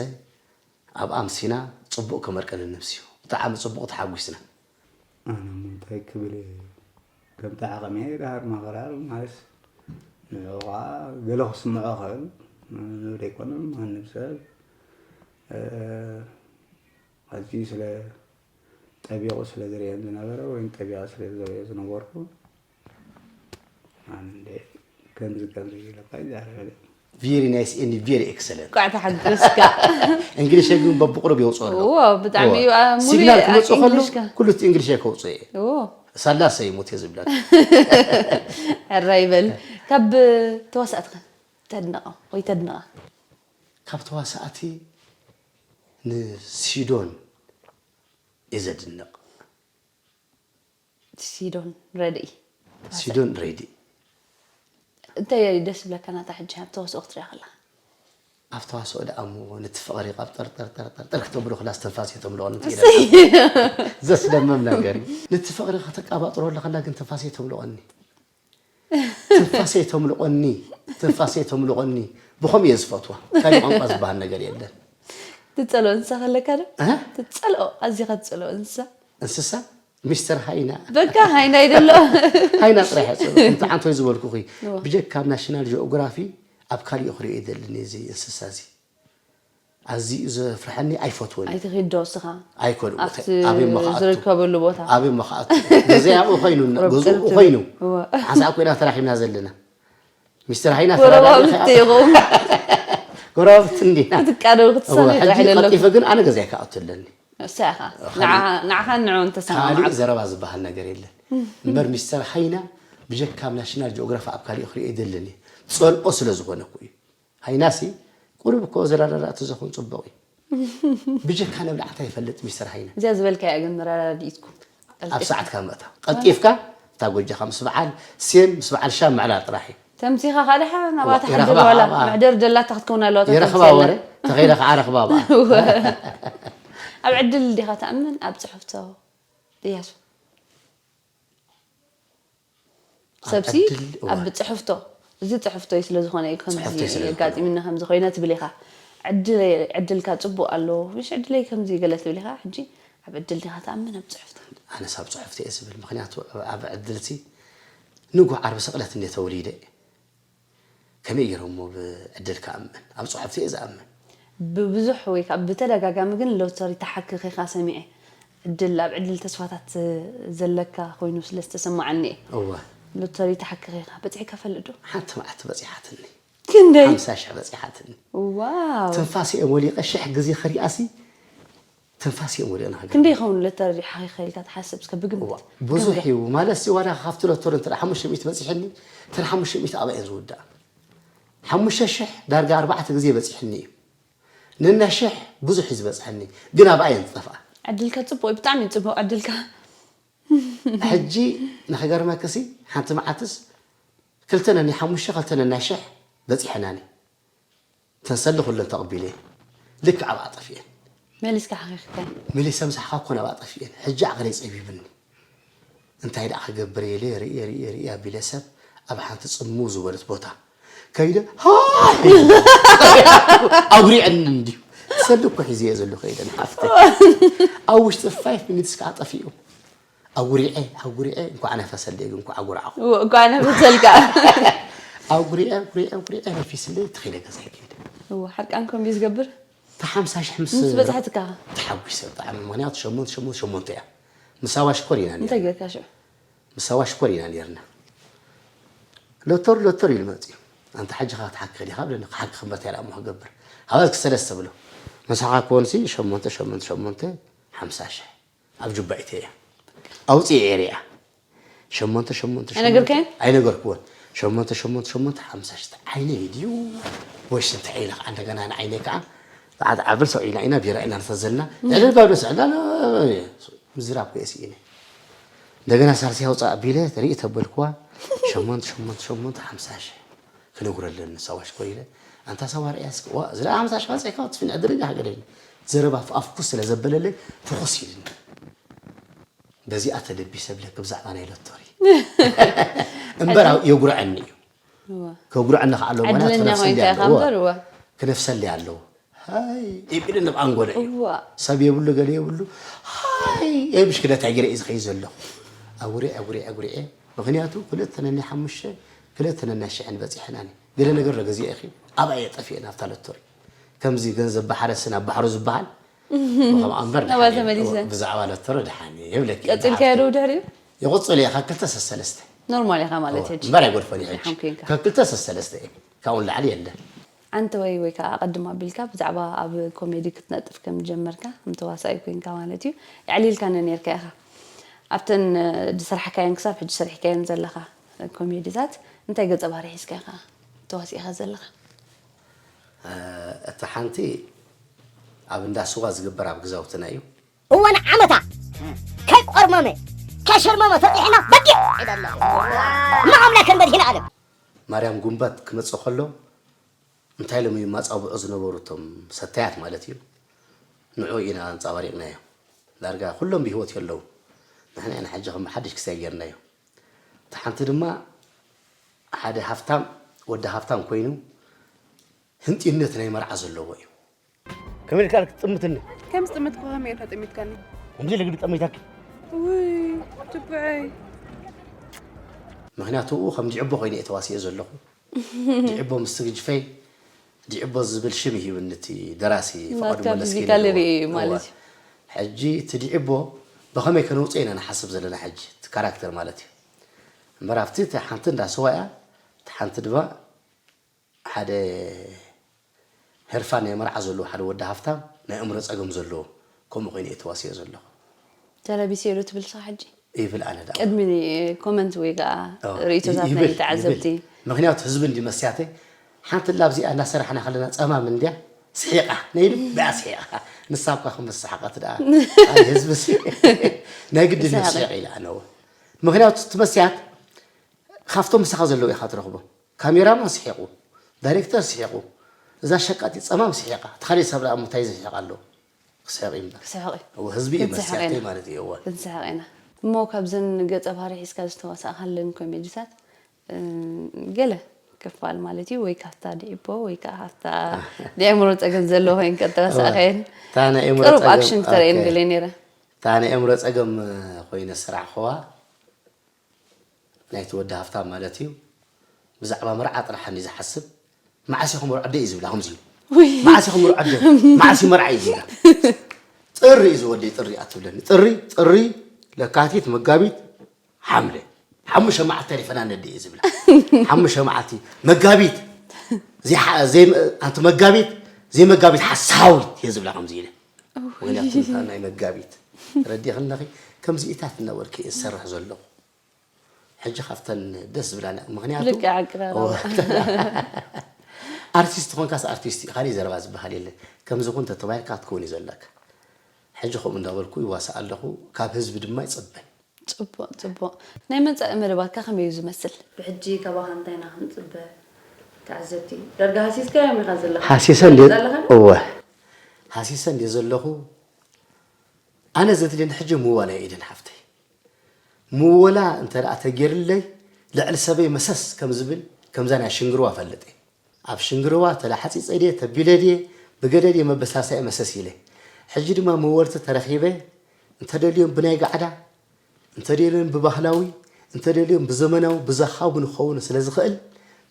ኣብ ኣምሲና ጽቡቕ ከመርቀኒ ነብስዩ። ብጣዕሚ ጽቡቕ ተሓጒስና። ኣነ እንታይ ክብል እየ? ከምቲ ዓቐመይ ደሃር ማቕራር ማለት ንዑ ኸዓ ገለ ክስምዖ ኽእል ዘይኮነ ማንም ሰብ ኣዝዩ ስለ ጠቢቑ ስለ ዝርእየን ዝነበረ ወይ ጠቢቐ ስለ ዝርእዮ ዝነበርኩ ኣነ እንደ ከምዚ ከምዚ ኢለካ ይዛረበለይ። Very nice and very excellent። ኳዕ ተሓጎስካ። እንግሊሽ ግን በብቁሩብ የውፅኦ ኣሎ። እዎ፣ ብጣዕሚ እዩ፣ አ፣ ሙሉ ሲግናል ክመፅእ ከሎ እንግሊሽ ከ- ኩሉ እቲ እንግሊሽ ከውፅኦ እየ። እዎ። ሳላ ሰይሙት እየ ዝብለካ። ሕራይ በል። ካብ ተዋሳእትኸ ተድንቐ ወይ ተድንቐ? ካብ ተዋሳእቲ ንሲዶን እየ ዘድንቕ። ሲዶን ረድኢ። ሲዶን ረድኢ። እንታይ ደስ ዝብለካ ናታ ሕጂ ኣብ ተዋስኦ ክትሪኣ ከለኻ? ኣብ ተዋስኦ ደኣ እሞ ነቲ ፍቕሪ ካብ ጠርጠር ጠርጠር ጠር ክተብሎ ከላ ትንፋስ እየ ተምልቐኒ ትብል። እሰይ። ዘስደምም ነገር እዩ። ነቲ ፍቕሪ ከተቃባጥሮ ከለኻ ግን ትንፋስ እየ ተምልቐኒ። ትንፋስ እየ ተምልቐኒ። ትንፋስ እየ ተምልቐኒ። ብኸምኡ እየ ዝፈትዋ። ካልእ ቋንቋ ዝበሃል ነገር የለን። ትጸልኦ እንስሳ ከለካ ዶ? እ? ትጸልኦ፣ ኣዚኻ ትጸልኦ እንስሳ? እንስሳ? ሚስተር ሃይና። በቃ ሃይና ይደሎ። ሃይና ጥራሕ እየ ዝጸልኦ። ከምቲ ዓንቶይ ዝበልኩኺ፣ እዎ። ብጀካ ኣብ ናሽናል ጂኦግራፊ ኣብ ካሊእ ክሪኦ ይደልን እዚ እንስሳ እዚ። ኣዝዩ ዘፍርሐኒ ኣይፈትዎን። ኣይትኺድ ዶ እስኻ? ኣይኮን፣ ኣብቲ ኣበይ መኻኣቱ? ዝርከበሉ ቦታ? ኣበይ መኻኣቱ? ገዛይ ኣብኡ ኮይኑ፣ ቁሩብ ገዝኡ ጥርጥር። ኮይኑ። እዎ። ሓንሳእ ኮይና ተራኺብና ዘለና። ሚስተር ሃይና ጎረባብቲ ተረዳዲእኻ ኢኹም። ጎረባብቲ እንዲና። ክትቃደው ክትሳነ እዎ፣ ጥራሕ ሕጂ የለኩም። ቀልጢፈ ግን ኣነ ገዛይ ክኣቱ ኣለኒ። እሳ ኢኻ። ንዓ-፣ ንዓኻን ንዕኡን ተሰማማዕኩም። ካልእ ዘረባ ዝበሃል ነገር የለን። እምበር ሚስተር ሃይና ብጀካ ኣብ ናሽናል ጂኦግራፊ ኣብ ካሊእ ክሪኦ ይደልን እየ። ጸልኦ ስለ ዝኾነ እኮ እዩ። ሃይናሲ ቁሩብ እኮ ዘረዳዳእቲ ዘኹን ጽቡቕ እዩ። ብጀካ ነብልዓታ ይፈልጥ ሚስተር ሃይና። እዚኣ ዝበልካያ ግን መረዳድኢትኩም። ኣብ ቀልጢፍካ። ሰዓትካ ምእታ። ቀልጢፍካ እታ ጎጃኻ ምስ በዓል ሴም ምስ በዓል ሻም ምዕላል ጥራሕ እዩ። ተምሲኻ ካልሕ ናባታ እዋ፣ ሓድር ይረኽባ ዋላ ኣብኣ። መሕደር ደላታ ክትከውን ኣለዋ እታ ይረኽባ ተምስየላ። ወረ፣ ተኸይለ ከዓ ረኽባ ኣብኣ። እወ። ኣብ ዕድል ዲኻ ትኣምን ኣብ ጽሕፍቶ? እያሱ። ኣብ ሰብሲ ዕድል፣ እዋ። ኣብ ጽሕፍቶ፣ እዚ ጽሕፍቶይ ስለ ዝኾነ እዩ ከምዚ ጽሕፍቶይ ስለ ዝኾነ። የጋጢምኒ ከምዚ ኮይነ ትብል ኢኻ። ዕድል-፣ ዕድልካ ጽቡቕ ኣሎ፣ ምሽ ዕድለይ ከምዚ ገለ ትብል ኢኻ። ሕጂ ኣብ ዕድል ዲኻ ትኣምን ኣብ ጽሕፍቶ? ኣነስ ኣብ ጽሕፍቶ እየ ዝብል፣ ምኽንያቱ ኣብ ዕድልሲ ንጉህ ዓርቢ ስቕለት እንደ ተወሊደ። ከመይ ገይሮሞ ብዕድል ክኣምን? ኣብ ጽሑፍቲ እየ ዝኣምን። ብብዙሕ ወይ ከዓ ብተደጋጋሚ ግን ሎተሪ ተሓክኺ ኢኻ ሰሚዐ። ዕድል፣ ኣብ ዕድል ተስፋታት ዘለካ ኮይኑ ስለ ዝተሰማዓኒ እየ። እወ። ሎተሪ ተሓክኺ ኢኻ። በጺሕካ ፈልጥ ዶ? ሓንቲ መዓልቲ በጺሓትኒ። ክንደይ? ሓምሳ ሽሕ በጺሓትኒ። ዋው። ትንፋስ እየ ወሊቐ ሽሕ ግዜ ክሪኣሲ ትንፋስ እዮም ወዲቕና ሃገር። ክንደይ ይኸውን ሎተሪ ሓኺኻ ኢልካ ትሓስብ? እስከ ብግምት። እዋ፣ ብዙሕ እዩ። ማለት ሲ ዋላ ካብቲ ሎተሪ እንተ ሓሙሽተ ሚእቲ በጺሐኒ፣ እተን ሓሙሽተ ሚእቲ ኣብኣ እየን ዝውድኣ። ሓሙሽተ ሽሕ ዳርጋ ኣርባዕተ ግዜ በጺሕኒ እዩ። ነና ሽሕ ብዙሕ እዩ ዝበጽሐኒ፣ ግን ኣብኣ እየን ዝጠፍኣ። ዕድልካ ጽቡቕ እዩ፣ ብጣዕሚ እዩ ጽቡቕ ዕድልካ። ሕጂ ንኽገርመክሲ፣ ሓንቲ መዓልትስ ክልተ ነናይ ሓሙሽተ፣ ክልተ ነናይ ሽሕ በጺሐናኒ። ተንሰሊ ኩለን ተቐቢለ ልክዕ ኣብኣ ጠፊኤን። መሊስካ ሓኺኽካ? መሊሰ ምሳሕኻ እኮ ናብኣ ጠፊኤን። ሕጂ ዓቕለይ ጸቢብኒ። እንታይ ደኣ ክገብር ኢለ ርእየ፣ ርእየ፣ ርእየ ኣቢለ ሰብ ኣብ ሓንቲ ጽምው ዝበለት ቦታ ከይደ፣ ሃይ! ኣጉሪዐኒ እንድዩ። ሰሊ እኮ ሒዘዮ ዘለኹ ከይደ ንሓፍተይ። ኣብ ውሽጢ ፋይቭ ሚኒትስ ከኣ ጠፊኡ። ኣጉሪዐ፣ ኣጉሪዐ፣ እንኳዕ ነፈሰለይ ግን እንኳዕ ኣጉራዕኹ። እዎ፣ እንኳዕ ነፈሰልካ። ኣጉሪዐ፣ ኣጉሪዐ፣ ኣጉሪዐ፣ ነፊስለይ፣ ተኺለ ገዛይ ከይደ። እዎ፣ ሓርቃን ኮምቢ ዝገብር? እታ ሓምሳ ሽሕ ምስ ምስ በጻሕትካ? ተሓጒሰ ብጣዕሚ፣ ምኽንያቱ ሸሞንተ፣ ሸሞንተ፣ ሸሞንተ እያ። ምስ ኣዋሽ ኮር ኢና ነይርና። እንታይ ጌርካ ሽዑ? ምስ ኣዋሽ ኮር ኢና ነይርና። ሎተር፣ ሎተር ኢሉ መጺኡ። ኣንታ ሕጂ ኸኣ ትሓክኽ ዲኻ? ብለኒ፣ ክሓክኽ እምበር እንታይ ደኣ እሞ ክገብር? ሃበትኪ ሰለስተ ብሎ። ምሳኻ ክኾንሲ ሸሞንተ፣ ሸሞንተ፣ ሸሞንተ፣ ሓምሳ ሽሕ። ኣብ ጁባ ኢተያ ኣውፅኤ ሪኣ። ሸሞንተ፣ ሸሞንተ፣ ሸሞንተ። ኣይነገርካዮን? ኣይነገርክዎን። ሸሞንተ፣ ሸሞንተ፣ ሸሞንተ፣ ሓምሳ ሽተ። ዓይነይ ድዩ ወይስ እንታይ ኢለ ከዓ እንደገና ንዓይነይ ከዓ ተዓት ዓብል ሰው ኢና ኢና ቢራ ኢና ንፈዘልና። ዕልል ባዶ ስዕና ምዝራብ ከየስ ኢነ። እንደገና ሳልሲ ያውፃ ኣቢለ ተርኢ ተበልኩዋ። ሸሞንተ፣ ሸሞንተ፣ ሸሞንተ፣ ሓምሳ ሺሕ። ክነጉረለን ንሳዋሽ ኮይነ። ኣንታ ሳዋ ርእያ እስኪ፣ ዋ፣ እዚ ደኣ ሓምሳ ሺሕ ባፅዕካ ትፍንዕ ደረጃ ሃገደኒ። ዘረባ ኣፍ-፣ ኣፍኩስ ስለ ዘበለለይ፣ ፍኹስ ኢልኒ። በዚኣ ተደቢሰ ብለክ ብዛዕባ ናይ ሎቶሪ። እምበር ኣብ-፣ የጉርዐኒ እዩ። እዋ። ከጉርዐኒ ከዓ ኣለዎ፣ ምኽንያቱ ዕድለኛ ክነፍሰሊ ኮይንካ ኢኻ ኣለዎ። እምበር፣ እዋ። ክነፍሰሊ ኣለዎ። ሃይ፣ ኢሉ ንብ ኣንጎለ እዩ። እዋ። ሰብ የብሉ፣ ገለ የብሉ። ሃይ፣ እየ ብሽክለታ ገይረ እየ ዝኸይድ ዘለኹ። ኣጉሪዐ፣ ኣጉሪዐ፣ ኣጉሪዐ። ምኽንያቱ ክልተ ነናይ ሓሙሽተ፣ ክልተ ነናይ ሽሕን በፂሐናኒ። ገለ ነገር ዶ ገዚአ ኢኺ? ኣብኣ እየ ጠፊኤ ናብታ ሎቶሪ። ከምዚ ገንዘብ ባሕረስ ናብ ባሕሩ ዝበሃል። ብኸምኣ እምበር ናብኣ ደሓን እየ። ተመሊሰ። ብዛዕባ ሎቶሪ ደሓን እየ ይብለኪ። ቀፂልካዮ ዶ ድሕሪኡ? ይቕፅል እየ፣ ካብ ክልተ ሰሰለስተ። ኖርማል ኢኻ ማለት እወ፣ ሕጂ? እምበር ኣይጎድፎን እዩ ሕጂ። ደሓን ኮይንካ። ካብ ክልተ ሰሰለስተ እየ። ካብኡ ንላዕሊ የለን። ኣንተ ወይ፣ ወይ ከዓ ኣቐድም ኣቢልካ ብዛዕባ ኣብ ኮሜዲ ክትነጥፍ ከም ጀመርካ፣ ከም ተዋሳኣይ ኮይንካ ማለት እዩ፣ የዕሊልካኒ ነይርካ ኢኻ። ኣብተን፣ እ፣ ዝሰራሕካየን ክሳብ ሕጂ ሰሪሕካየን ዘለኻ ኮሜዲታት እንታይ ገጸ ባህሪ ሒዝካ ኢኻ ተዋሲእኻ ዘለኻ? እ፣ እታ ሓንቲ ኣብ እንዳ ስዋ ዝግበር ኣብ ገዛውትና እዩ። እዋን ዓመታ ከይቆርመመ፣ ከይሸርመመ ፈጢሕና በጊዕ ኢለ ኣለኹ። እማ ኣምላኽን መድኃኔ ዓለም። ማርያም ጉንበት ክመጽእ ከሎ እንታይ ኢሎም እዮም ማጻብዑ ዝነበሩ እቶም ሰታያት ማለት እዩ። ንዑ ኢና ኣንጻባሪቕናዮ። ዳርጋ ኩሎም ብህይወት የለዉ። ንሕና ኢና ሕጂ ከም ሓድሽ ክሳይ ጌርናዮ። እታ ሓንቲ ድማ ሓደ ሃፍታም፣ ወዲ ሃፍታም ኮይኑ ህንጢነት ናይ መርዓ ዘለዎ እዩ። ከመይ ኢልካ ክትጥምትኒ? ከም ዝጥምትኩ ከመይ ኢልካ ጠሚትካኒ? ከምዚ ኢለ ግዲ ጠሚታኪ። ውይ፣ ትብዐይ። ምኽንያቱ ኡ ከም ዲዕቦ ኮይነ እየ ተዋሲኤ ዘለኹ። ዲዕቦ ምስ ትግጅፈይ፣ ዲዕቦ ዝብል ሽም ይሂብኒ እቲ ደራሲ ፍቓዱ ናትካ መለስ ፊዚካል ኪነ ርኢ እዎ። ማለት እዩ። ሕጂ እቲ ዲዕቦ ብኸመይ ከነውፅኦ ኢና ንሓስብ ዘለና ሕጂ፣ እቲ ካራክተር ማለት እዩ። እምበር ኣብቲ እቲ ሓንቲ እንዳ ስዋ እያ፣ እቲ ሓንቲ ድማ ሓደ ህርፋን ናይ መርዓ ዘለዎ ሓደ ወዲ ሃፍታም ናይ ኣእምሮ ጸገም ዘለዎ፣ ከምኡ ኮይኑ እየ ተዋሲኦ ዘለኹ። ተለቢሰ ዶ ትብል ስኻ ሕጂ? ይብል ኣነ ደኣ። ቅድሚ ኮመንት ወይ ከኣ ኣዎ፣ ርእይቶታት ይ-፣ ናይ ይብል፣ ተዓዘብቲ። ይብል። ምኽንያቱ ህዝቢ እንዲ መስያተይ፣ ሓንቲ ላብዚኣ እናሰራሕና ከለና ጸማም እንድያ፣ ስሒቓ፣ ነይሉ ብኣ ስሒቓ። ንሳ እኳ ከም ዝሰሓቐት ደኣ። ኣይ ህዝቢ ሲ-፣ ናይ ግድን እዩ ስሒቕ። ስሒቕ ኢላ ኣነው። ምኽንያቱ እቲ መስያት ካብቶም ምሳኻ ዘለዉ ኢኻ ትረኽቦ። ካሜራማን ስሒቑ፣ ዳይሬክተር ስሒቑ፣ እዛ ሸቃጢት ጸማም ስሒቓ፣ እቲ ካልእ ሰብ ደኣ እሞ እንታይ ዝስሕቕ ኣሎ? ክስሕቕ እዩ እምበር። ክስሕቕ እዩ። እወ፣ ህዝቢ እዩ ክንስሕቕ መሳርሒ ኢና። ማለት እዩ፣ እወ። ክንስሕቕ ኢና። እሞ ካብዘን ገጸ ባህሪ ሒዝካ ዝተዋሳእካለን ኮሜዲታት፣ እ፣ ገለ ክፋል ማለት እዩ፣ ወይ ካብታ ድዒቦ፣ ወይ ከኣ ካብታ ናይ ኣእምሮ ጸገም ዘለዎ ኮይንካ እተዋሳእካየን እወ። እታ ናይ ኣእምሮ ቅሩብ ጸገም፣ ኣክሽን ክተርእየኒ ኦኬ። ደልየ ነይረ። እታ ናይ ኣእምሮ ጸገም ኮይነ ዝሰራሕኽዋ፣ ናይቲ ወዲ ሃፍታም ማለት እዩ። ብዛዕባ መርዓ ጥራሕ እንዲ ዝሓስብ፣ "መዓስ ኢኹም መርዖ ኣደ?" እዩ ዝብላ፣ ከምዚ እዩ። ውይ። "መዓስ ኢኹም መርዖ ኣደ? መዓስ እዩ መርዓ?" እዩ ዝብላ። "ጥሪ እዩ ዝወደይ፣ ጥሪ ኣትብለኒ። ጥሪ፣ ጥሪ፣ ለካቲት፣ መጋቢት፣ ሓምለ። ሓሙሽተ መዓልቲ ተሪፈና ነደ" እዩ ዝብላ። ሓሙሽተ መዓልቲ፣ መጋቢት፣ ዘይሓ-፣ ዘይ-፣ ኣንቲ መጋቢት፣ ዘይመጋቢት ሓሳዊት እየ ዝብላ፣ ከምዚ ኢለ። ውይ። ምኽንያቱ እንታይ ናይ መጋቢት። ተረዲእኽኒ ኣለኺ? ከምዚኢታት እናበልኩ እየ ዝሰርሕ ዘለኹ። ሕጂ ካብተን ደስ ዝብላና፣ ምኽንያቱ ልክዕ ኣቀራርባ። ኦ፣ ኣርቲስት ኾንካስ ኣርቲስት እዩ፣ ካሊእ ዘረባ ዝበሃል የለን። ከምዚ ኹን ተተባሂልካ ክትከውን እዩ ዘለካ። ሕጂ ከምኡ እንዳበልኩ ይዋሳእ ኣለኹ፣ ካብ ህዝቢ ድማ ይጽበ። ጽቡቕ፣ ጽቡቕ። ናይ መጻኢ መደባትካ ከመይ እዩ ዝመስል? ብሕጂ ካባኻ እንታይ ኢና ክንጽበ? ተዓዘብቲ፣ ዳርጋ ሃሲስካዮም ኢኻ ዘለኻ። ሃሲሰ እንድየ፣ ትፈልጥ ኣለኻ ዶ? እወ። ሃሲሰ እንድየ ዘለኹ። ኣነ ዘድልየኒ ሕጂ ምወላ እዩ፣ ኤደን ሓፍተይ። ምወላ እንተ ደኣ ተገይርለይ፣ ልዕሊ ሰበይ መሰስ ከም ዝብል፣ ከምዛ ናይ ሽንግርዋ እፈልጥ እየ። ኣብ ሽንግርዋ ተላሓፂፀ ድየ፣ ተቢለ ድየ፣ ብገለ ድየ መበሳሳኢ መሰስ ኢለ። ሕጂ ድማ መወልቲ ተረኺበ፣ እንተደልዮም ብናይ ጋዕዳ፣ እንተደልዮም ብባህላዊ፣ እንተደልዮም ብዘመናዊ፣ ብዘኻቡ ንኸውን ስለ ዝኽእል፣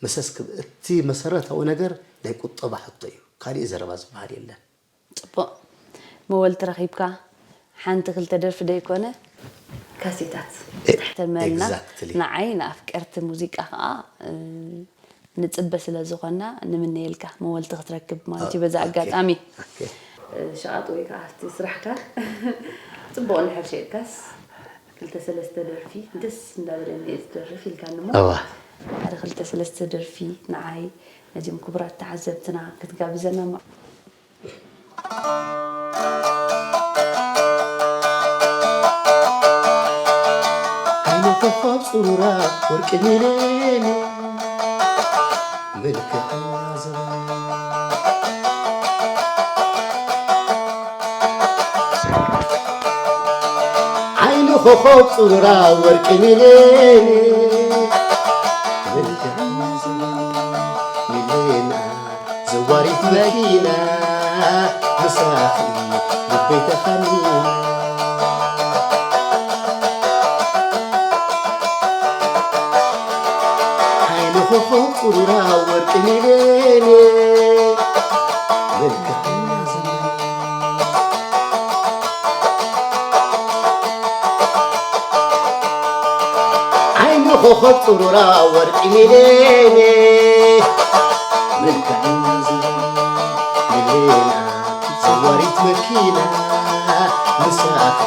መሰስ ክብ-፣ እቲ መሰረታዊ ነገር ናይ ቁጠባ ሕቶ እዩ። ካሊእ ዘረባ ዝበሃል የለን። ጽቡቕ። መወልቲ ረኺብካ፣ ሓንቲ ክልተ ደርፊ ደይኮነ፣ ካሴታት እ-፣ ተሕተመልና። ኤግዛክትሊ። ንዓይ ንኣፍቀርቲ ሙዚቃ ከኣ፣ እ፣ ንጽበ ስለ ዝኾንና፣ ንምነየልካ መወልቲ ክትረክብ ማለት እዩ። በዚ ኦኬ። ኣጋጣሚ። ኦኬ። እ፣ ሸቓጥ ወይ ከኣ ኣብቲ ስራሕካ ጽቡቕ እንድሕር ሸይጥካስ፣ ክልተ ሰለስተ ደርፊ ደስ እንዳበለኒ እየ ዝደርፍ ኢልካኒ እሞ፣ እዋ። ሓደ ክልተ ሰለስተ ደርፊ ንዓይ ነዚኦም ክቡራት ተዓዘብትና ክትጋብዘና ማ-፣ ዓይኒ ኮኾብ ጽሩራ ወርቂ ሚልዮን መልክዐኛ ዘበን። ዓይኒ ኮኾብ ጽሩራ ወርቂ ሚልዮን መልክዐኛ ዘበን። ሚልዮን ዘዋሪት መኪና ምሳኺ ልበይ ተኻኒና። ዓይኒ ኮኾብ ጽሩራ ወርቂ ሚልዮን መልክዐኛ ዘመን። ዓይኒ ኮኾብ ጽሩራ ወርቂ ሚልዮን መልክዐኛ ዘበን። ሚልዮን ዘዋሪት መኪና ምሳኺ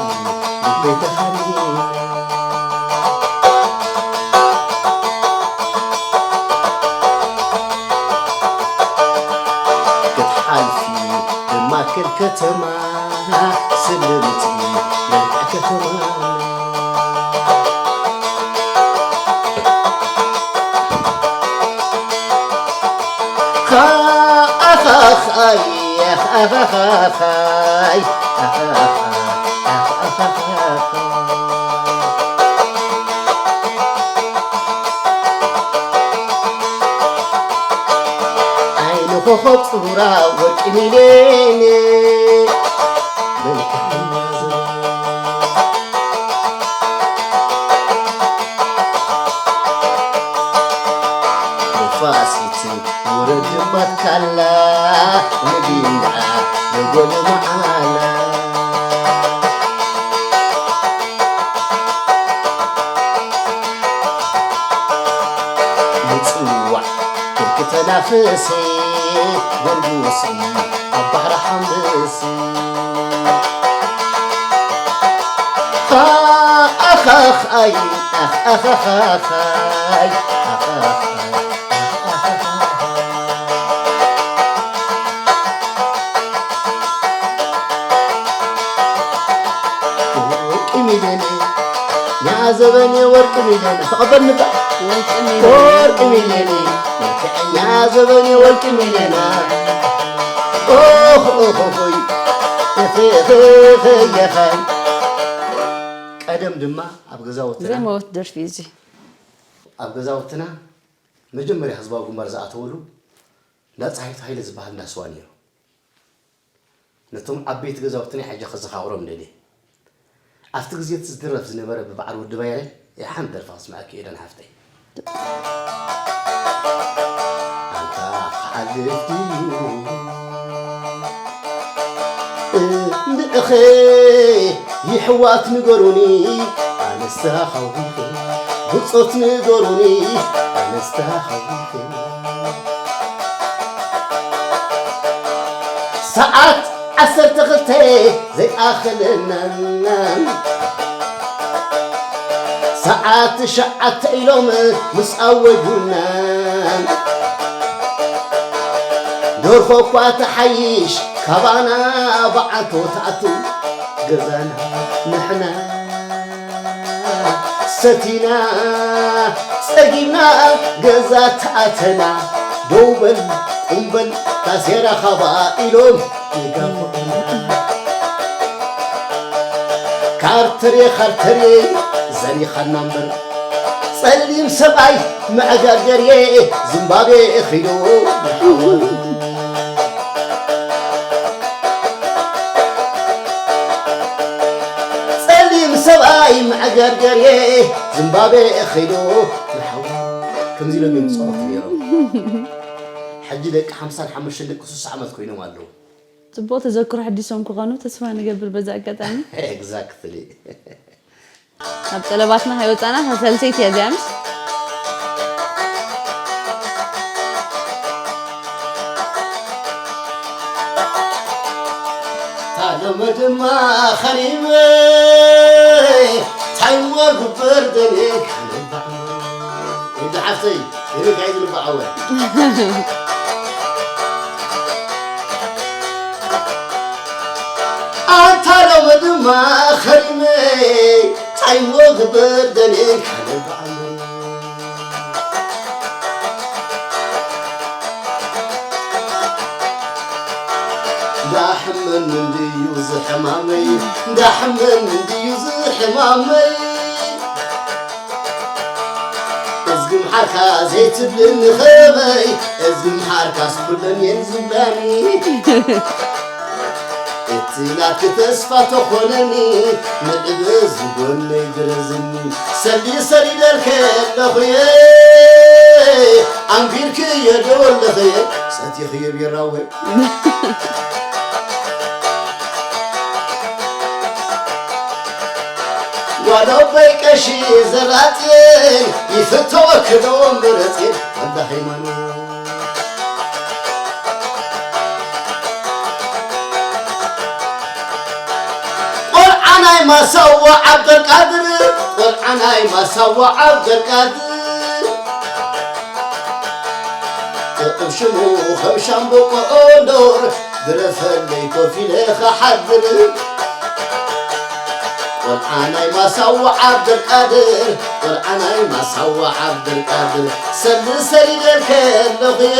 ልበይ ተሃኒና። ክትሓልፊ ብማእከል ከተማ ስልምቲ መልክዕ ከተማ። ኣኻኻይ፣ ኣኻኻይ፣ ኣኻኻይ፣ ኣኻኻይ። ዓይኒ ኮኾብ ጽሩራ ወርቂ ሚልዮን መልክዐኛ ዘበን። ንፋሲት ወረድ ባትካላ ንዲንዳ ንጎል መዓላ። ምጽዋዕ ክተናፍሲ ጎንጉሲ ኣብ ባሕሪ ሓምሲ። ኣኻኻይ ኣኻኻኻይ ኣኻኻይ። ወርቂ ሚልዮን፣ ያ ዘበን ወርቂ ሚልዮን፣ ተቐበል ንባ። ወርቂ ሚልዮን። ወርቂ ሚልዮን፣ ያ ዘበን ወርቂ ሚልዮን። ኦሆ፣ ኦሆ፣ ኦሆይ፣ እኽ፣ እኽ፣ እኽ፣ የኸን። ቀደም ድማ ኣብ ገዛውትና፣ ዘይመወት ደርፊ እዩ እዚ። ኣብ ገዛውትና መጀመርያ ህዝባዊ ግንባር ዝኣተወሉ እንዳ ጻሂቱ ሃይለ ዝበሃል እንዳ ስዋ ነይሩ። ነቶም ዓበይቲ ገዛውትና ሕጂ ከዘኻኽሮም ደልየ። ኣብቲ ግዜ እቲ ዝድረፍ ዝነበረ ብበዓል ወዲ ባይረ፣ እየ ሓንቲ ደርፊ ከስምዐኪ ኤደን ሓፍተይ። ኣንታ ክሓልፍ ድዩ እንድዒኺ ይሕዋት ንገሩኒ፣ ኣነስ ተሃዊኺ። ብጾት ንገሩኒ፣ ኣነስ ተሃዊኺ። ሰዓት ዓሰርተ ክልተ ዘይኣኽለና፣ ሰዓት ትሽዓተ ኢሎም ምስ ኣወጁና፣ ደርሆ እኳ ትሓይሽ ካባና በዓልቶ ትኣቱ ገዛና ንሕና። ሰቲና ጸጊብና ገዛ ተኣተና፣ ደው በል ቁም በል ታሴራ ኻባ ኢሎም ይጋፍዑና። ካርተርየ ካርተርየ ዘኒኻና እምበር፣ ጸሊም ሰብኣይ መዕገርገርየ ዝምባብየ ኺዱ ንሓወር። ጸሊም ሰብኣይ መዕገርገርየ ዝምባብየ ኺዱ ንሓወር። ከምዚ ኢሎም እዮም ዝጻወቱ ነይሮም። ሕጂ ደቂ ሓምሳን ሓሙሽተን ደቂ ስሳ ዓመት ኮይኖም ኣለዉ። ጽቡቕ ተዘክሮ ሕዲሶም ክኾኑ ተስፋ ንገብር በዚ ኣጋጣሚ። ኤግዛክትሊ። ናብ ጠለባትና ከይወጻና እታ ሳልሰይቲ እያ እዚኣ፣ ምስ ታለመ ድማ ኸሪበ ታይሞ ግበር ደልየ ካልእ በዓል። ወዲ ሓፍተይ፣ ይርጋይ ዝልበዓወ። ማኸሪመይ ታይ ሞ ግበር ደልየን ካልእ በዓል ዳሕመን እንድዩ ዝሕማመይ ዳሕመን እንድዩ ዝሕማመይ እዝግም ሓርካ ዘይትብልኒ ኸመይ እዝግም ሓርካስ ኩለን የን ዝብላኒ እቲ ናትኪ ተስፋ ተኾነኒ ንዕበ ዝጎነይ ግረዝኒ ሰሊ ሰሊደልከ ኣለኹየ ኣንቢርክዮ ዶ ኣለኽየ ሰቲኽዮ ቢራወይ ዋሎበይ ቀሺ ዘራጥየን ይፍተወክዶ መረፅየን ወልደ ሃይማኖት ቆልዓ ናይ ማሳዋ ዓብደልቃድር ቆልዓ ናይ ማሳዋ ዓብደልቃድር ጥዑም ሽሙ ከም ሻምበቆ ኦንዶር ድረፈለይ ኮፍ ኢለ ኸሓድር ቆልዓ ናይ ማሳዋ ዓብደልቃድር ቆልዓ ናይ ማሳዋ ዓብደልቃድር ሰሊ ሰሊደልከ ኣለኽየ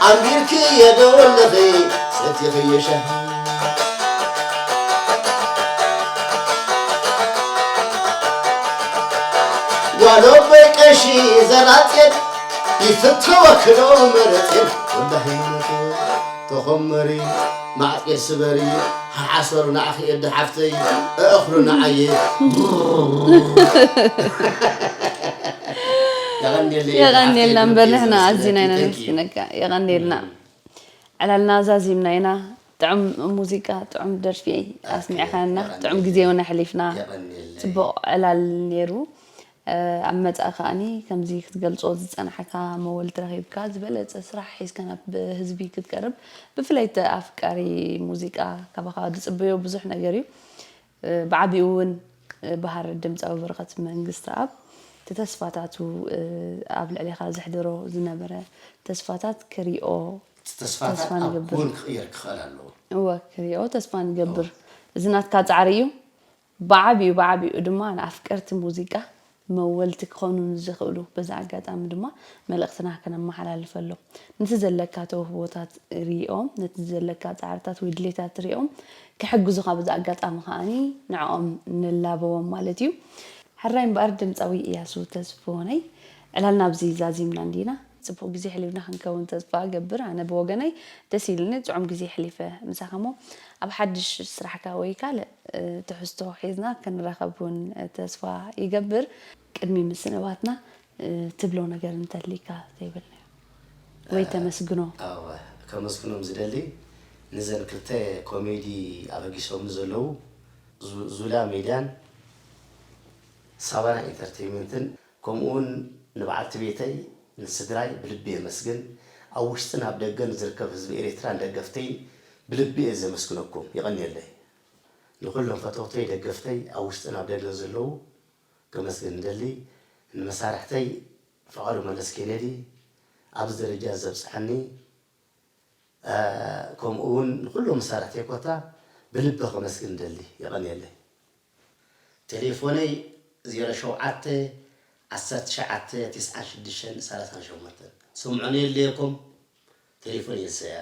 ኣንቢርክየ ዶ ኣለኺ ሰቲኽየ ሻሂ ጓል ኣቦይ ቀሺ ዘራጤን ይፍተወክዶ መረጤን ወላ ሃይማኖት ተኾመሪ ማዕቄ ስበሪ ሓሓሰሩ ንዓኺ ኤዲ ሓፍተይ እእኽሉ ንዓየ የቐንየልና እምበር ንሕና ኣዚና ኢና ነመስግነካ። የቐንየልና። ዕላልና ዛዚምና ኢና። ጥዑም ሙዚቃ፣ ጥዑም ደርፊ ኣስሚዕኻና። ጥዑም ግዜ እውን ኣሕሊፍና። ጽቡቕ ዕላል ነይሩ። ኣብ መጻኢ ከኣኒ ከምዚ ክትገልጾ ዝጸናሕካ መወልቲ ረኺብካ ዝበለጸ ስራሕ ሒዝካ ናብ ህዝቢ ክትቀርብ፣ ብፍላይ እቲ ኣፍቃሪ ሙዚቃ ካባኻ ዝጽበዮ ብዙሕ ነገር እዩ። ብዓቢኡ እውን ባህር ድምጻዊ በረኸት መንግስተኣብ እቲ ተስፋታቱ ኣብ ልዕሌኻ ዘሕደሮ ዝነበረ ተስፋታት ክሪኦ እቲ ተስፋታት ተስፋ ኣብ ንገብር። ክውን ክቕየር ክኽእል ኣለዎ። እወ፣ ክሪኦ ተስፋ ንገብር። እወ። እዚ ናትካ ጻዕሪ እዩ። ብዓቢኡ፣ ብዓቢኡ ድማ ንኣፍቀርቲ ሙዚቃ መወልቲ ክኾኑ ንዝኽእሉ በዚ ኣጋጣሚ ድማ መልእኽትና ከነመሓላልፈሎም። ነቲ ዘለካ ተውህቦታት ሪኦም፣ ነቲ ዘለካ ጻዕርታት ወይ ድሌታት ሪኦም ክሕግዙኻ በዚ ኣጋጣሚ ከኣኒ ንዕኦም ንላበዎም ማለት እዩ። ሕራይ እምበኣር ድምጻዊ እያሱ ተስፎነይ ዕላልና ኣብዚ ዛዚምና እንዲና። ጽቡቕ ግዜ ሕሊፍና ክንከውን ተስፋ እገብር። ኣነ ብወገነይ ደስ ኢሉኒ፣ ጥዑም ግዜ ሕሊፈ ምሳኻ እሞ ኣብ ሓድሽ ስራሕካ ወይ ካልእ፣ እ፣ ትሕዝቶ ሒዝና ክንራኸብ እውን ተስፋ ይገብር። ቅድሚ ምስንባትና፣ እ፣ ትብሎ ነገር እንተሊካ ዘይበልናዮ ወይ እ፣ ተመስግኖ። ኣወ፣ ከመስግኖም ዝደሊ ንዘን ክልተ ኮሜዲ ኣበጊሶም ዘለዉ ዙ-፣ ዙላ ሜድያን ሳባና ኢንተርቴይንመንትን፣ ከምኡውን ንበዓልቲ ቤተይ፣ ንስድራይ ብልቢ የመስግን። ኣብ ውሽጥን ኣብ ደገን ዝርከብ ህዝቢ ኤርትራን ደገፍተይን ብልቢ እየ ዘመስግነኩም። የቐንየለይ። ንኹሎም ፈተውተይ፣ ደገፍተይ ኣብ ውሽጥን ኣብ ደገን ዘለዉ ከመስግን እደሊ። ንመሳርሕተይ ፍቓዱ መለስ ኬነዲ፣ ኣብዚ ደረጃ ዘብጽሐኒ፣ እ፣ ከምኡ እውን ንኹሎም መሳርሕተይ ኮታ ብልቢ ከመስግን እደሊ። የቐንየለይ። ቴሌፎነይ ዜሮ ሸውዓተ ዓሰርተ ትሽዓተ ተስዓን ሽዱሽተን ሰላሳን ሸሞንተን። ስምዑኒ የድልየኩም። ቴሌፎን የሰያ።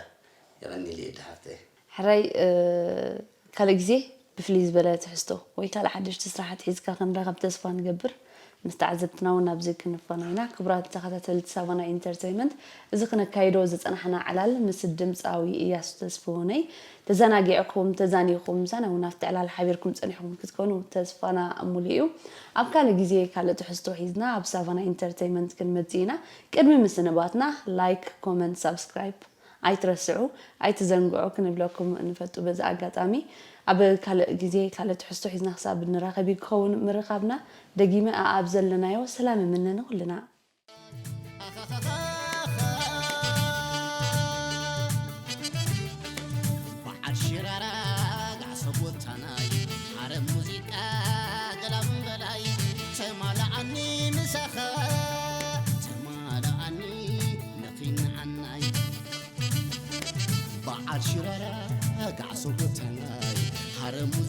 የቐንየለይ የዲ ሓፍተይ። ሕራይ፣ እ፣ ካልእ ግዜ ብፍልይ ዝበለ ትሕዝቶ ወይ ካልእ ሓደሽቲ ስራሓት ሒዝካ ክንራኸብ ተስፋ ንገብር። ምስ ተዓዘብትና እውን ኣብዚ ክንፋኖ ኢና። ክቡራት ተኸታተልቲ ሳቫና ኢንተርተይመንት፣ እዚ ክነካይዶ ዝጸናሕና ዕላል ምስ ድምጻዊ እያሱ ተስፍሁነይ ተዘናጊዕኩም፣ ተዛኒኹም፣ ምሳና እውን ኣብቲ ዕላል ሓቢርኩም ጸኒሕኩም ክትኮኑ ተስፋና ሙሉእ እዩ። ኣብ ካልእ ግዜ ካልእ ትሕዝቶ ሒዝና ኣብ ሳቫና ኢንተርተይመንት ክንመጽእ ኢና። ቅድሚ ምስንባትና ላይክ፣ ኮመንት፣ ሳብስክራይብ ኣይትረስዑ፣ ኣይትዘንግዑ ክንብለኩም ንፈቱ። በዚ ኣጋጣሚ ኣብ ካልእ ግዜ ካልእ ትሕዝቶ ሒዝና ክሳብ ንራኸብ እዩ ክኸውን ምርኻብና። ደጊመ ኣኣብ ዘለናዮ ሰላም እምነ ንኹልና። በዓል ሽራራ ጋዕሶ ጎታናይ፣ ዓረብ ሙዚቃ ገላም በላይ፣ ተማልኣኒ ምሳኻ፣ ተማልኣኒ ንኺንዓናይ። በዓል ሽራራ ጋዕሶ ጎታናይ፣ ጠርሙዝ